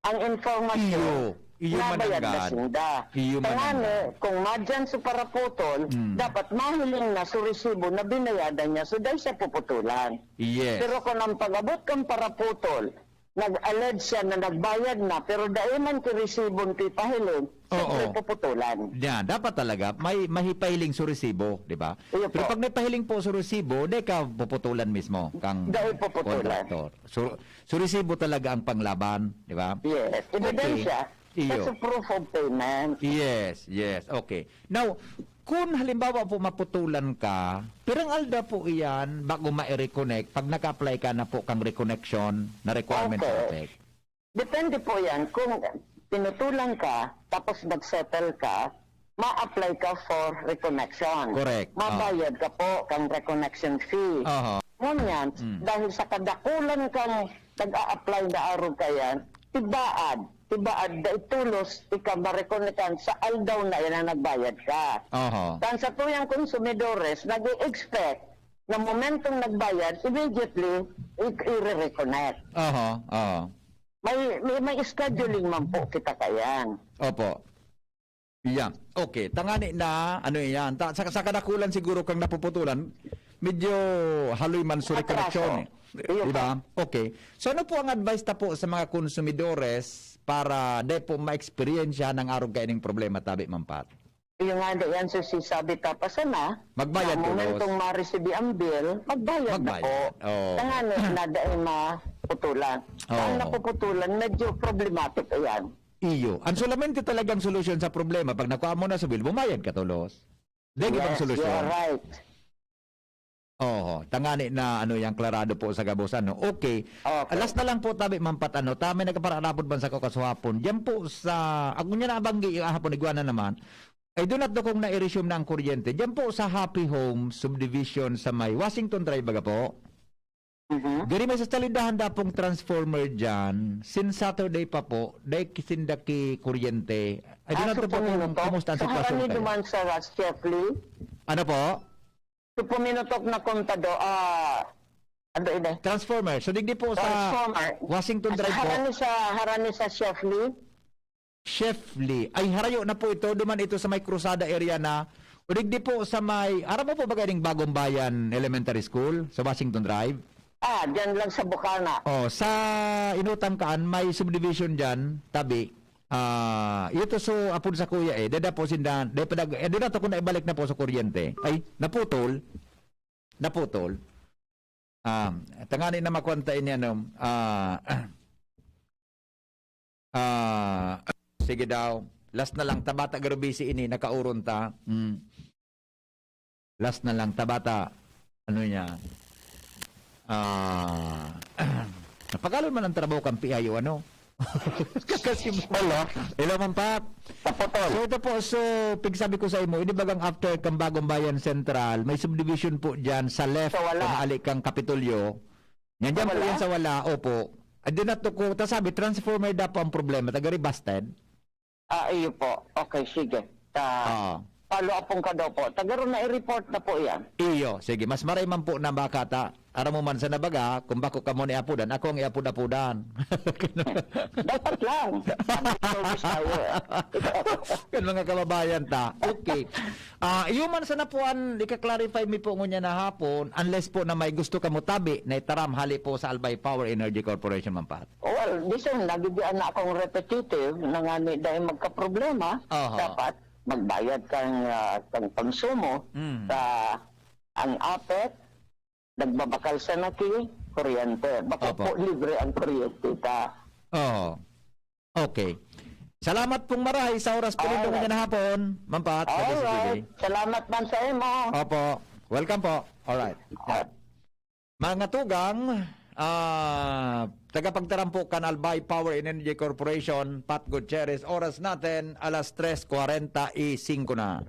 ang informasyon Iyo. Iyo na bayad na mananggad. Sinda. Iyo Kaya mananggad. Kung madyan sa paraputol, Mm. dapat mahiling na so resibo na binayadan niya, so dai siya puputulan. Yes. Pero kung ang pag-abot kang paraputol, nag-allege siya na nagbayad na, pero dai man ki resibong pipahiling, siyempre Oo. puputulan. Yan, dapat talaga may mahipahiling so resibo, di ba? Iyo Pero po. Pag napahiling po so resibo, di ka puputulan mismo kang Dahil puputulan. Contractor. So, so resibo talaga ang panglaban, di ba? Yes. Ebidensya. Okay. Iyo. That's a proof of payment. Yes, yes. Okay. Now, kung halimbawa po maputulan ka, pirang aldaw po iyan bago ma-reconnect pag naka-apply ka na po kang reconnection na requirement Okay. sa APEC? Depende po yan. Kung pinutulan ka, tapos nag-settle ka, ma-apply ka for reconnection. Correct. Mabayad ka po kang reconnection fee. Aha. Ngunyan, Mm. dahil sa kadakulan kang nag-a-apply na arog kayan, tibaad, tibaad, dai tolos, ika marekonekan sa aldaw na yan na nagbayad ka. Aha. Kan sa tuyang konsumidores, nag-i-expect na momentong nagbayad, immediately, i- i-reconnect. Aha, aha. May, may, may scheduling man po kita kayan. Opo. Yeah. Okay. Tangani na, ano yan. Ta, sa, sa kadakulan siguro kang napuputulan, medyo haloy man so Atraso. reconnection eh. Iyo Di ba? Okay. So ano po ang advice ta po sa mga konsumidores para di po ma-experience ng arog kaining problema tabi, Ma'am Pat? Yung nga, di yan, so si sabi ta pa sana, Magbayad na tulos. Momentong ma-receive ang bill, magbayad, na Magbayad. po. Oo. Tangani na dai maputulan. Oo. Ang napuputulan, medyo problematic yan. Iyo. Ang solamente talagang solusyon sa problema, pag nakuha mo na sa bill, bumayad ka tulos. Dahil ibang Yes, solusyon. You're right. Oho, tangani na ano yan, klarado po sa gabos, ano. Okay. Okay. Last na lang po, tabi, Ma'am Pat, ano, ta, may nagkapararapod man sa kakasuhapon. Diyan po sa, ako niya nabanggi, hapon, igwa na naman. Ay, doon at kung na-resume na ang kuryente. Diyan po sa Happy Home Subdivision sa may Washington Drive, baga po. Mhm. Gari may sa salidahan da pong transformer dyan. Since Saturday pa po, dahil kisinda ki kuryente. Ay, doon Ah, at so po kung puminutok? Kumusta ang Sa sitwasyon harani kayo? Duman sa Chef Lee? Ano po? So, puminutok na kontado, ah, ano ini? Transformer. So, digdi po sa Transformer. Washington Ah, Drive po. Harani sa, harani sa Chef Lee? Chef Lee. Ay, harayo na po ito. Duman ito sa may Cruzada area na. O digdi po sa may, aram mo po ba gayong Bagong Bayan Elementary School sa Washington Drive? Ah, dyan lang sa Bukana. Oh, sa Inutang Kaan, may subdivision dyan, tabi. Ah, ito so, apod sa kuya eh. Dada po sinda, dada, eh, dada to kung naibalik na po sa kuryente. Ay, naputol. Naputol. Ah, tangani na makwanta ini, ano, ah, ah, sige daw. Last na lang, tabata garubisi ini, nakauron ta. Mm. Last na lang, tabata. Ano niya? Ah, napagalon man ang trabaho kan P I O, ano? Kasi Hello? Hello, Ma'am Pat. Naputol. So, ito po, so, pigsabi ko sa imo, ini bagang after kan Bagong Bayan Central, may subdivision po dyan sa left, Sa wala. Kung haali kang Kapitolyo. Yan dyan Sa po wala? Yan sa wala, opo. Adi na to ko, ta sabi, transformer daw po ang problema, taga busted. Ah, iyo po. Okay, sige. Ta, Oo. Follow up pong ka daw po. Tagaro na i-report na po yan. Iyo, sige. Mas maray man po na baka ta. Aram mo man sa nabaga, kung bako ka mo ni apudan, ako ang iapod-apudan. Dapat lang. Ang service tayo eh. Kan mga kababayan ta. Okay. Ah, iyo man sa napuan, ika-clarify mi po ngunya na hapon, unless po na may gusto ka mo tabi na itaram hali po sa Albay Power Energy Corporation, Ma'am Pat. Well, bisan nagiging na akong repetitive, nangani dahil magkaproblema, Aha. Dapat magbayad kang, ah, kang konsumo Mm. sa ang apek, nagbabakal sa naki, kuryente. Bako Opo. Po libre ang kuryente ta. Oo. Okay. Salamat pong maray sa oras po nindo Alright. Ngayong hapon, Ma'am Pat, Daddy Alright. Salamat man sa imo. Opo. Welcome po. Alright. Alright. Mga tugang, ah, tagapagtaram po kan Albay Power and Energy Corporation, Pat Gutierrez, oras natin, alas tres kwarenta y singko na.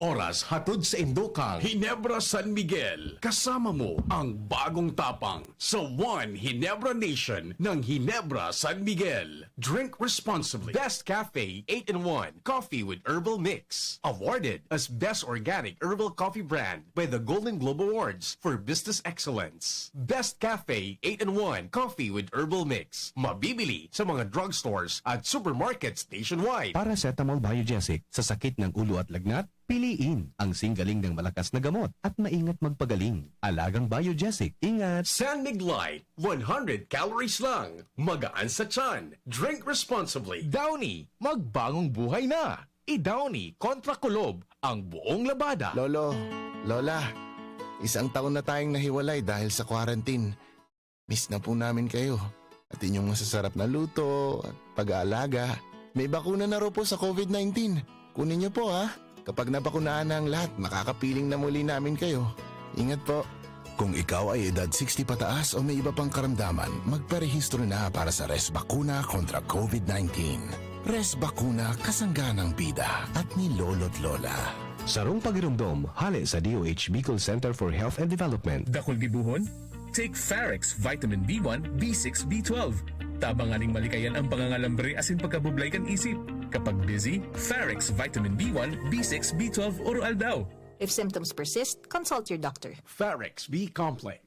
Oras hatod sa Indokang Ginebra San Miguel. Kasama mo ang bagong tapang sa One Ginebra Nation ng Ginebra San Miguel. Drink responsibly. Best Cafe eight-in-one Coffee with Herbal Mix. Awarded as Best Organic Herbal Coffee Brand by the Golden Globe Awards for Business Excellence. Best Cafe eight-in-one Coffee with Herbal Mix. Mabibili sa mga drugstores at supermarkets nationwide. Paracetamol Biogesic sa sakit ng ulo at lagnat, piliin ang singgaling ng malakas na gamot at maingat magpagaling. Alagang Biogesic, ingat! San Mig Light, one hundred calories lang. Magaan sa tiyan. Drink responsibly. Downy, magbagong buhay na. I-Downy kontra kulob ang buong labada. Lolo, Lola, isang taon na tayong nahiwalay dahil sa quarantine. Miss na po namin kayo at inyong masasarap na luto at pag-aalaga. May bakuna na raw po sa COVID nineteen. Kunin niyo po, ha. Kapag nabakunahan na ang lahat, makakapiling na muli namin kayo. Ingat po. Kung ikaw ay edad sixty pataas o may iba pang karamdaman, magparehistro na para sa Res Bakuna kontra COVID nineteen. Res Bakuna, kasangga ng bida at ni Lolo't Lola. Sarong pagiromdom, hale sa D O H Bicol Center for Health and Development. Dakul gibohon? Take Farex Vitamin B one, B six, B twelve. Tabang nganing malikayan ang pangangalambre asin pagkabublay kan isip. Kapag busy, Farex Vitamin B one, B six, B twelve, oro-aldaw. If symptoms persist, consult your doctor. Farex B Complex.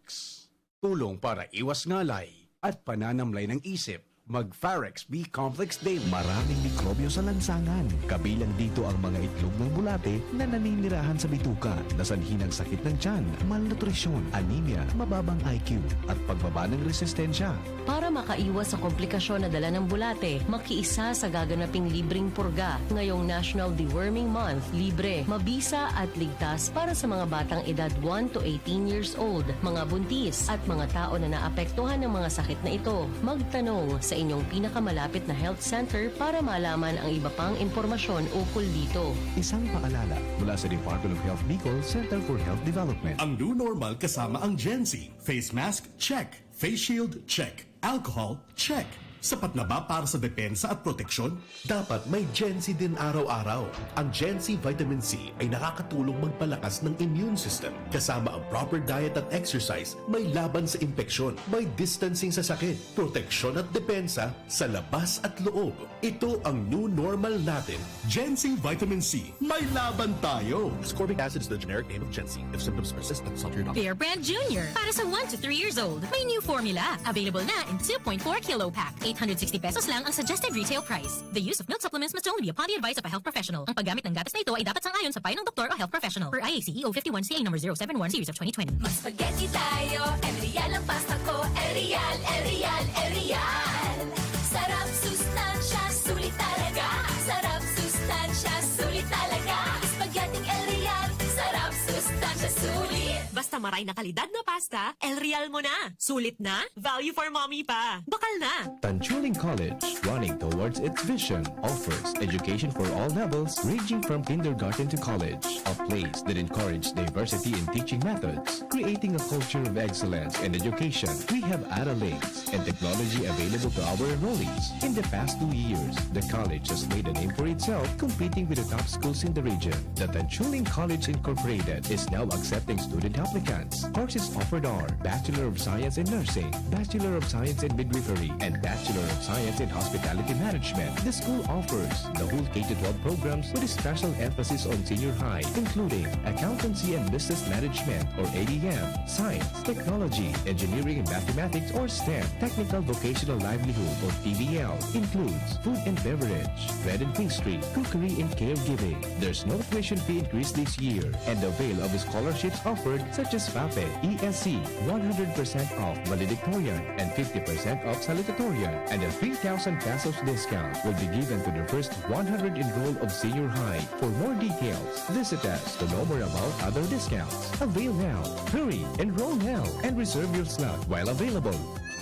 Tulong para iwas ngalay at pananamlay ng isip. Mag Farex B Complex Daily. Maraming mikrobyo sa lansangan. Kabilang dito ang mga itlog ng bulate na naninirahan sa bituka, na sanhi ng sakit ng tiyan, malnutrisyon, anemia, mababang I Q, at pagbaba ng resistensya. Para makaiwas sa komplikasyon na dala ng bulate, makiisa sa gaganaping libreng purga ngayong National Deworming Month. Libre, mabisa at ligtas para sa mga batang edad one to eighteen years old, mga buntis, at mga tao na naapektuhan ng mga sakit na ito. Magtanong sa inyong pinakamalapit na health center para malaman ang iba pang impormasyon ukol dito. Isang paalala mula sa Department of Health Bicol, Center for Health Development. Ang new normal kasama ang Gen Z. Face mask, check. Face shield, check. Alcohol, check. Sapat na ba para sa depensa at proteksyon? Dapat may Gen Z din araw-araw. Ang Gen Z Vitamin C ay nakakatulong magpalakas ng immune system. Kasama ang proper diet at exercise, may laban sa impeksyon, may distancing sa sakit, proteksyon at depensa sa labas at loob. Ito ang new normal natin. Gen Z Vitamin C, may laban tayo! Ascorbic acid is the generic name of Gen Z. If symptoms persist, consult your doctor. Bear Brand Junior, para sa one to three years old. May new formula. Available na in two point four kilo pack. Eight hundred sixty pesos lang ang suggested retail price. The use of milk supplements must only be upon the advice of a health professional. Ang paggamit ng gatas na ito ay dapat sang-ayon sa payo ng doktor o health professional. Per I A C E O fifty-one C A number zero seven one series of twenty twenty. Spaghetti tayo, El Real ang pasta ko. El Real, El Real, El Real. Sarap, sustansya, sulit talaga. Sarap, sustansya, sulit talaga. Spaghetti El Real, sarap, sustansya, sulit. Basta maray na kalidad na pasta, El Real mo na. Sulit na, value for mommy pa. Bakal na! Tanchuling College, running towards its vision, offers education for all levels, ranging from kindergarten to college. A place that encourages diversity in teaching methods, creating a culture of excellence in education. We have Ara Links and technology available to our enrollees. In the past two years, the college has made a name for itself, competing with the top schools in the region. The Tanchuling College Incorporated is now accepting student applicants. Courses offered are Bachelor of Science in Nursing, Bachelor of Science in Midwifery, and Bachelor of Science in Hospitality Management. The school offers the whole K to twelve programs with a special emphasis on senior high, including Accountancy and Business Management or A B M, Science, Technology, Engineering and Mathematics or STEM, Technical Vocational Livelihood or T V L, includes food and beverage, bread and pastry, cookery and caregiving. There's no tuition fee increase this year, and avail of scholarships offered such as FAPE, E S C, one hundred percent off valedictorian and fifty percent off salutatorian, and a three thousand pesos discount will be given to the first one hundred enroll of senior high. For more details, visit us to know more about other discounts. Avail now. Hurry! Enroll now and reserve your slot while available.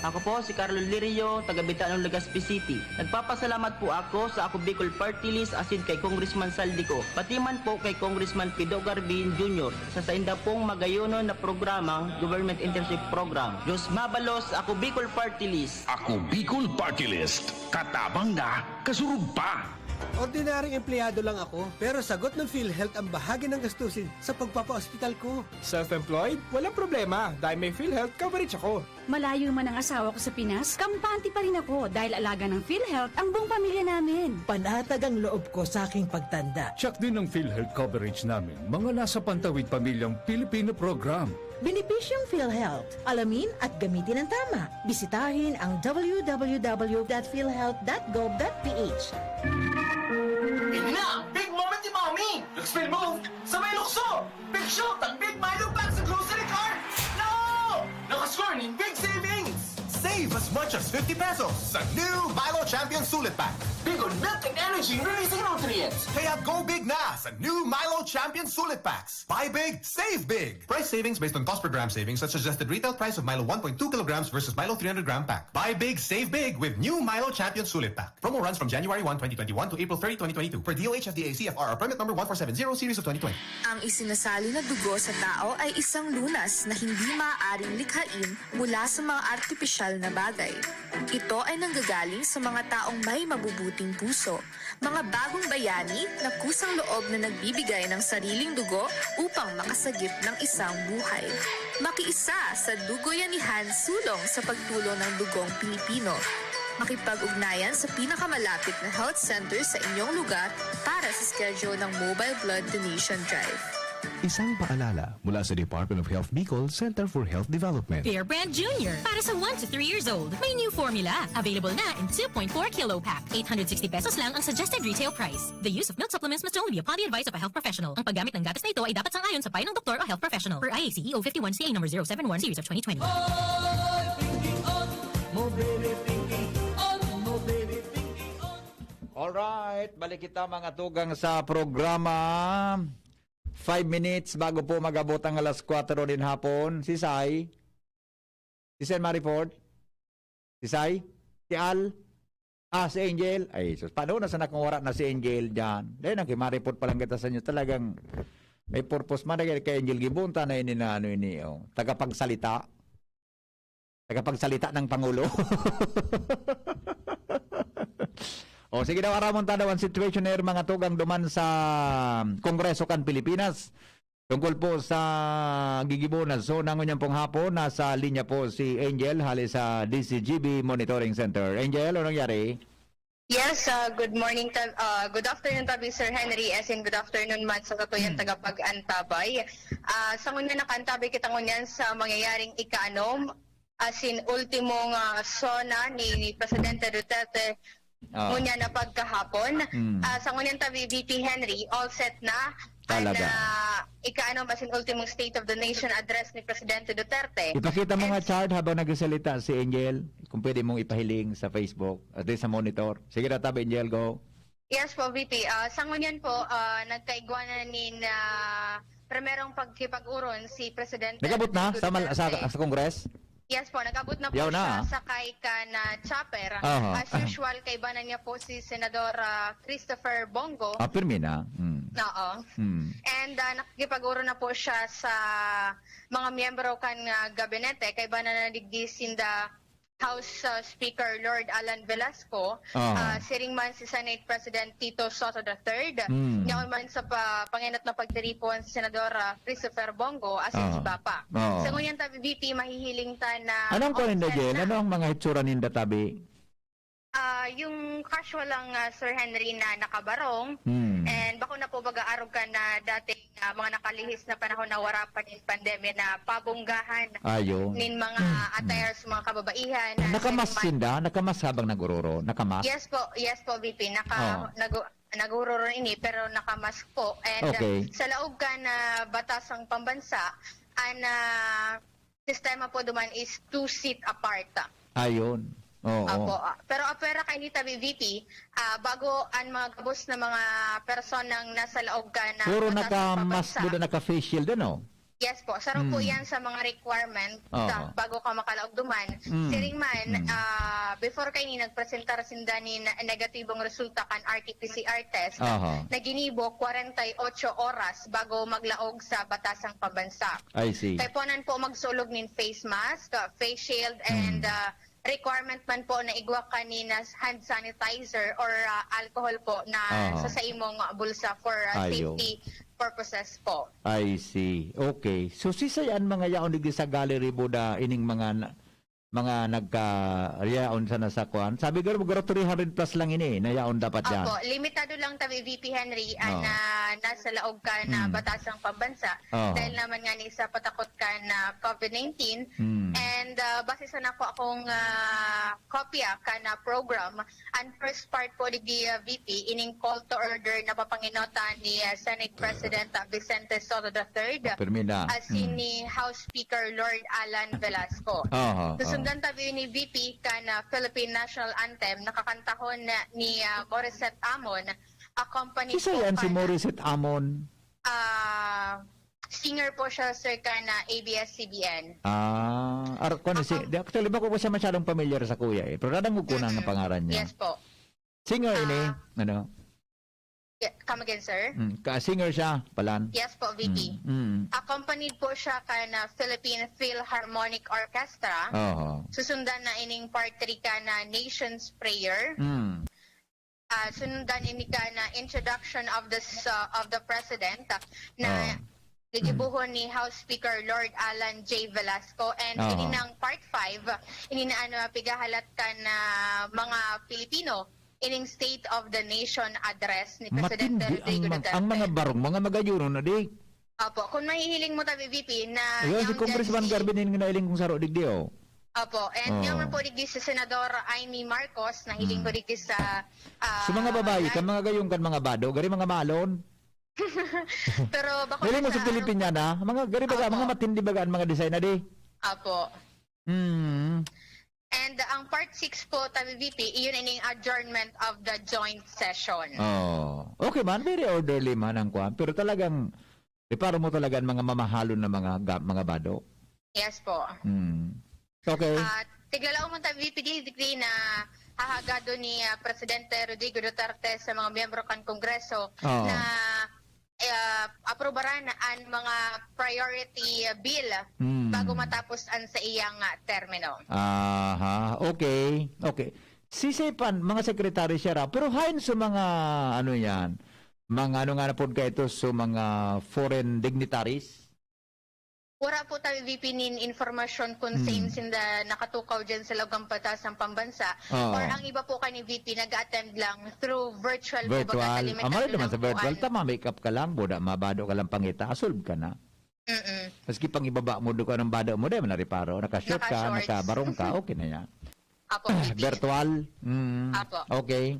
Ako po si Carlo Lirio, taga Bitanon, Legazpi City. Nagpapasalamat po ako sa Ako Bicol Party List asin kay Congressman Saldico, pati man po kay Congressman Pido Garbin Junior sa sainda pong magayonon na programang Government Internship Program. Diyos mabalos, Ako Bicol Party List! Ako Bicol Party List. Katabang na, kasurog pa. Ordinaryong empleyado lang ako, pero sagot ng PhilHealth ang bahagi ng gastusin sa pagpapaospital ko. Self-employed? Walang problema dahil may PhilHealth coverage ako. Malayo man ang asawa ko sa Pinas, kampante pa rin ako dahil alaga ng PhilHealth ang buong pamilya namin. Panatag ang loob ko sa aking pagtanda. Check din ang PhilHealth coverage namin, mga nasa Pantawid Pamilyang Pilipino Program. Benepisyong PhilHealth. Alamin at gamitin ang tama. Bisitahin ang w w w dot philhealth dot gov dot p h. Ini na! Big moment ni Mommy! Nag-spin move! Sabay lukso! Big shoot ang Big Milo Pack sa grocery cart! No! Nakascore nin big savings! Save as much as fifty pesos sa new Milo Champion Sulit Pack. Big on milk and energy releasing nutrients! Kaya go big na sa new Milo Champion Sulit Packs! Buy big, save big! Price savings based on cost per gram savings at suggested retail price of Milo one point two kilograms versus Milo three hundred gram pack. Buy big, save big with new Milo Champion Sulit Pack. Promo runs from January one, twenty twenty-one to April thirty, twenty twenty-two. Per D O H F D A C F R or permit number one four seven zero series of twenty twenty. Ang isinasali na dugo sa tao ay isang lunas na hindi maaaring likhain mula sa mga artipisyal na bagay. Ito ay nanggagaling sa mga taong may mabubuting puso, mga bagong bayani na kusang loob na nagbibigay ng sariling dugo upang makasagip ng isang buhay. Makiisa sa Dugoyanihan Sulong sa Pagtulong ng Dugong Pilipino. Makipag-ugnayan sa pinakamalapit na health center sa inyong lugar para sa schedule ng Mobile Blood Donation Drive. Isang paalala mula sa Department of Health Bicol, Center for Health Development. Bear Brand Junior, para sa one to three years old. May new formula. Available na in two point four kilo pack. Eight hundred sixty pesos lang ang suggested retail price. The use of milk supplements must only be upon the advice of a health professional. Ang paggamit ng gatas na ito ay dapat sang-ayon sa payo ng doktor o health professional. Per I A C E O fifty-one C A number zero seven one series of twenty twenty. Alright, balik kita mga tugang sa programa. Five minutes bago po mag-abot ang alas kwatro nin hapon. Si Sai? Si Sen Mariford? Si Sai? Si Al? Ah, si Angel? Ay, sus. Paano na sana kung wala na si Angel dyan? Dahil nang kimaripot pa lang kita sa inyo. Talagang may purpose man na kay Angel Gibon, ta na ini na ano ini, oh. Tagapagsalita. Tagapagsalita ng Pangulo. O, sige daw, aramon ta daw ang situation here, mga tugang duman sa Kongreso kan Pilipinas. Tungkol po sa gigibo na zona ngunyan pong hapon, nasa linya po si Angel hali sa D Z G B Monitoring Center. Angel, anong nangyari? Yes, ah, good morning, ta- ah, good afternoon tabi, Sir Henry, as in good afternoon man sa satuyang Mm. tagapag-antabay. Ah, sa ngunyan, nakaantabay kita ngunyan sa mangyayaring ikaanom, as in ultimong, ah, zona ni, ni Presidente Duterte Ah. ngunyan na pagkahapon. Mm. Ah, sa ngunyan tabi, V P Henry, all set na Talaga. An, ah, ika-ano, mas in ultimong State of the Nation address ni Presidente Duterte. Ipakita mo And nga chart habang nagsasalita si Angel, kung pwede mong ipahiling sa Facebook, at least sa monitor. Sige na, tabi, Angel, go. Yes po, V P. Ah, sa ngunyan po, ah, nagkaigwa na nin, ah, primerong pagkipag-uron si Presidente Nag-abot na sa, Mal- sa, Duterte. sa Congress? Yes po, nag-abot na po Yaw na, siya ah. sakay kan chopper. Aha. As usual, kaibanan niya po si Senador, ah, Christopher Bong Go. Ah, pirmi na. Mm. Oo. Mm. And, ah, nakikipag-uro na po siya sa mga miyembro kan, ah, gabinete. Kaibanan na digdi sinda House, ah, Speaker Lord Alan Velasco, Aha. ah, siring man si Senate President Tito Soto the third, Mm. yaon man sa pa- pangenot na pagtiripon si Senador, ah, Christopher Bong Go, asin Aha. iba pa. Oo. Sa ngunyan tabi, V P, mahihiling ta na Anong kuwan ninda, offset Jel? na. Ano ang mga hitsura ninda, tabi? Ah, yung casual lang, ah, Sir Henry, na nakabarong. Hmm. And bako na po baga arog kan, ah, dating, ah, mga nakalihis na panahon na wara pa nin pandemya na pabonggahan Ayun. nin mga Hmm. attire sa mga kababaihan na Nakamask sinuman. sinda? Nakamask habang nag-ororo? Nakamask? Yes po, yes po, V P. Naka, Oh. nag- nag-ororo ini, pero nakamask po. And, Okay. sa laog kan, ah, batasang pambansa, an, ah, sistema po duman is two seat apart. Ayun. Oo. Apo, ah, pero apwera kaini tabi, V P, ah, bago an mga gabos na mga personang nasa laog kan, ah, Puro batasang naka-mask pambansa. Din, naka-face shield, ano? Yes po, saro po Mm. yan sa mga requirement sa Oo. bago ka makalaog duman. Mm. Siring man, Mm. ah, before kaini nagpresentar sinda nin negatibong resulta kan R T P C R test Aha. na ginibo kwarenta y ocho oras bago maglaog sa batasang pambansa. I see. Kaipuanan po magsulog nin face mask, uh, face shield, and, Mm. uh, requirement man po na igwa ka nin, uh, hand sanitizer or, uh, alcohol po na Oo. sa, sa imong bulsa for, uh, Ayo. safety purposes po. I see. Okay. So, sisay an mga yaon digdi sa gallery, Buda, ining mga na- mga nagka-, yaon sana sa kuan? Sabi garo, garo three hundred plus lang ini, na yaon dapat yan. Opo, limitado lang tabi, V P Henry, an, Oo. ah, nasa laog kan, ah, Mm. batasang pambansa. Oo. Dahil naman nga ni sa patakot kan, ah, COVID nineteen. Mm. And, ah, base sa nako akong, ah, kopya kan, ah, program, an first part po digdi, ah, V P, ining call to order na papangenotan ni, ah, Senate President, ah, Vicente Soto the third, Pirmi na. asin Mm. ni House Speaker Lord Alan Velasco. Aha, Susundan aha. tabi ni V P kan, ah, Philippine National Anthem, nakakantahon na ni, ah, Morissette Amon, accompanied Sisay po yan si kan, Morissette Amon? ah, singer po siya, sir, kan, ah, A B S C B N. Ah, ar-, kung si, Ako di, actually, bako ko siya masyadong pamilyar sa kuya eh. Pero nadangog ko na ang Mm-mm. pangaran niya. Yes po. Singer ini, Ah. ano? Yeah, come again, sir? Mm, ka singer siya, palan. Yes po, V P. Mm, mm. Accompanied po siya kan, ah, Philippine Philharmonic Orchestra. Oho. Susundan na ining part three kan, ah, Nation's Prayer. Mm. Ah, sundan ini kan, ah, introduction of the s-, ah, of the president, ah, na Oh. gigibohon ni House Speaker Lord Alan J Velasco. And Oh. ini nang part five, ini na ano, pigahalat kan, ah, mga Pilipino, ining State of the Nation Address ni Presidente Matindi ang Rodrigo mang-, Duterte. Ang mga barong, mga magayuno na di. Opo, kung mahihiling mo tabi, V P, na Ayun, si young Congressman Gen Z. Garvin, yun nga nailing kong saro digdi, oh. Opo, and Oh. young po digdi si Senador Imee Marcos, nahiling Mm. ko digdi sa, ah, Sa mga babae, live. Kan mga gayong, kan mga bado, gari mga malon. Pero bako Nailing mo sa sa Pilipinana, mga gari baga, Opo. mga matindi baga ang mga design na di. Opo. Hmm. And ang part six po, tabi V P, iyon ining adjournment of the joint session. Oh. Okay man, very orderly man ang kwan. Pero talagang, reparo mo talaga ang mga mamahalon na mga ga-, mga bado. Yes po. Hmm. Okay. Ah, tiglalaom mo tabi V P, di, di na hahagado ni, ah, Presidente Rodrigo Duterte sa mga miyembro kan Kongreso Oo. na, ah, aprobaran an mga priority bill Hmm. bago matapos an sa iyang, ah, termino. Aha, okay, okay. Sisipan, mga sekretaryo siya ra, pero hain sa mga, ano yan, mga ano nga na pod ka ito, so mga foreign dignitaries? Wala po tayo, V P, nin informasyon kung Hmm. saan sinda nakatukaw dyan sa lagang batasang pambansa Oo. or ang iba po kani V P nag-attend lang through virtual po, baga sa Virtual. Ah, malay naman sa limitasyon ng virtual. kuan. Tama, make up ka lang, buda, mabado ka lang pangita, solve ka na. Mm-mm. Maski pang ibaba mo, doon ka ng bado mo, di man nariparo. Naka-short ka, Naka-shorts. nakabarong ka, okay na yan. Apo, V P. Virtual? Mm. Apo. Okay.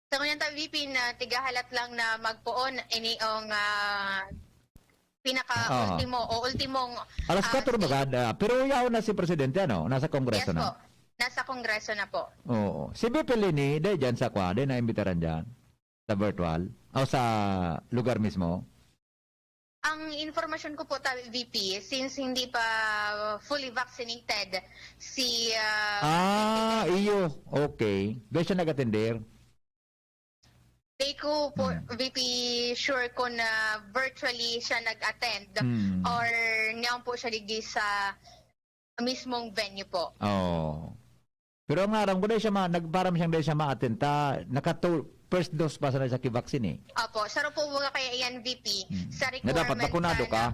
Sa ngunyan ta, V P, na tigahalat lang na magpoon, ini ang, ah, pinaka-ultimo Oo. o ultimong, Alas ah, kwatro stage. Bagad, ah, pero yaon na si Presidente, ano? Nasa Kongreso Yes na? po. Nasa Kongreso na po. Oo. Si V P Leni, dahil dyan sa kwa, dahil naimbitaran dyan? Sa virtual? O sa lugar mismo? Ang informasyon ko po, ta-, V P, since hindi pa fully vaccinated si, ah, Ah, iyo. Okay. Dahil siya nag-attender? Di ko po, Hmm. V P, sure ko na virtually siya nag-attend Hmm. or niyaon po siya digdi sa mismong venue po. Oo. Pero ang aram ko, dahil siya ma-, nagparam siyang dahil siya ma-attend ta, naka-, first dose pa sana siya ki-vaccine eh. Opo, saro po mga kaya iyan, V P, Hmm. sa Na dapat requirement bakunado ka ka.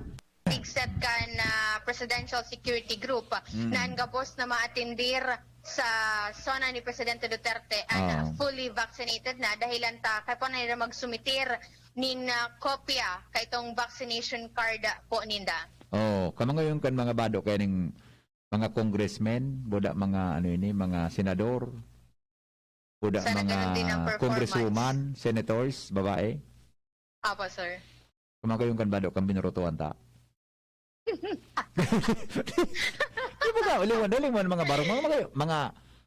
na tigset ka na Presidential Security Group Hmm. na ang gabos na maatindir sa zona ni Presidente Duterte ang Oo. fully vaccinated na, dahilan ta kaya po na nila magsumitir nin, ah, kopya kaitong vaccination card po ninda. Oh, kamangayon kan mga bado kaya ning mga congressmen, buda mga ano ini, mga senador, buda Sana ganun din ang mga performance. congresswoman, senators, babae. Apo, sir. Kamangayon kan bado kan binurotohan ta. Di ba ka, uliwan, daling mo ang mga barong, mga, mga, mga,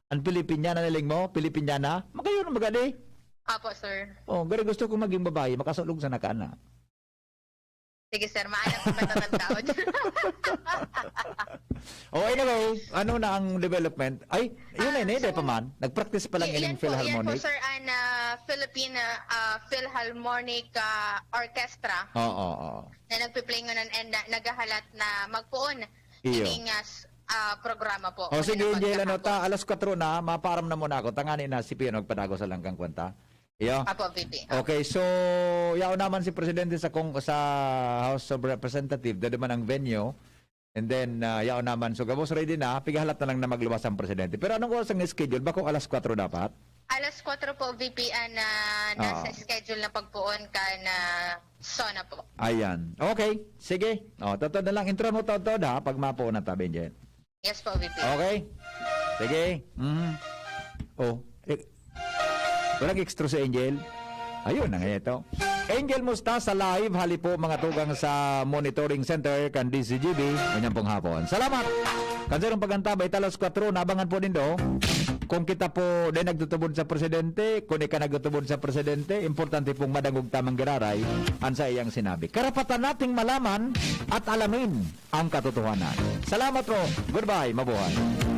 ang Pilipiniana na ling mo, Pilipiniana, magayon, magadi. Apo, sir. Oh, gari gusto ko maging babae, makasulog sa nakana. Sige, sir, maalam ko matatantaon. Oh, anyway, ano na ang development? Ay, yun Ah, na, hindi so, pa man. Nag-practice pa lang y-, ining yan po, yan po, Philharmonic. sir, ang, ah, Philippine, ah, Philharmonic, ah, Orchestra Oo, oo. na nagpiplay ngayon and, ah, naghahalat na magpoon Iyo. ining, ah, s-, ah, programa po. O, Magandang sige, Angel, ano, pagkahapon. ta, alas kwatro na, mapaaram na muna ako. Tangani na si Pio, nagpadago sa langkang kwenta. Iyo. Apo, V P. Okay, so, yaon naman si Presidente sa Cong-, sa House of Representative, dado man ang venue. And then, ah, yaon naman. So, gabos ready na, pigahalat na lang na magluwas ang Presidente. Pero anong oras ang schedule? Bako alas kwatro dapat? Alas kwatro po, V P, ang, ah, nasa Oo. schedule na pagpoon kan, ah, SONA po. Ayan. Okay. Sige. O, totoo na lang. Intro mo, totoo ha, pag mapoon na tabi, Angel. Yes po, V P. Okay. Sige. Mhm. Oh, eh, walang extra si Angel. Ayun na nga ito. Angel Mustasa live, hali po mga tugang sa Monitoring Center kan D Z G B, ganyan pong hapon. Salamat! Kan sarong pag-antabay, talas kwatro, nabangan po nindo. Kung kita po din nagtutubod sa presidente, kung ika nagtutubod sa presidente, importante pong madangog tamang giraray ang sa iyang sinabi. Karapatan nating malaman at alamin ang katotohanan. Salamat po. Goodbye. Mabuhay.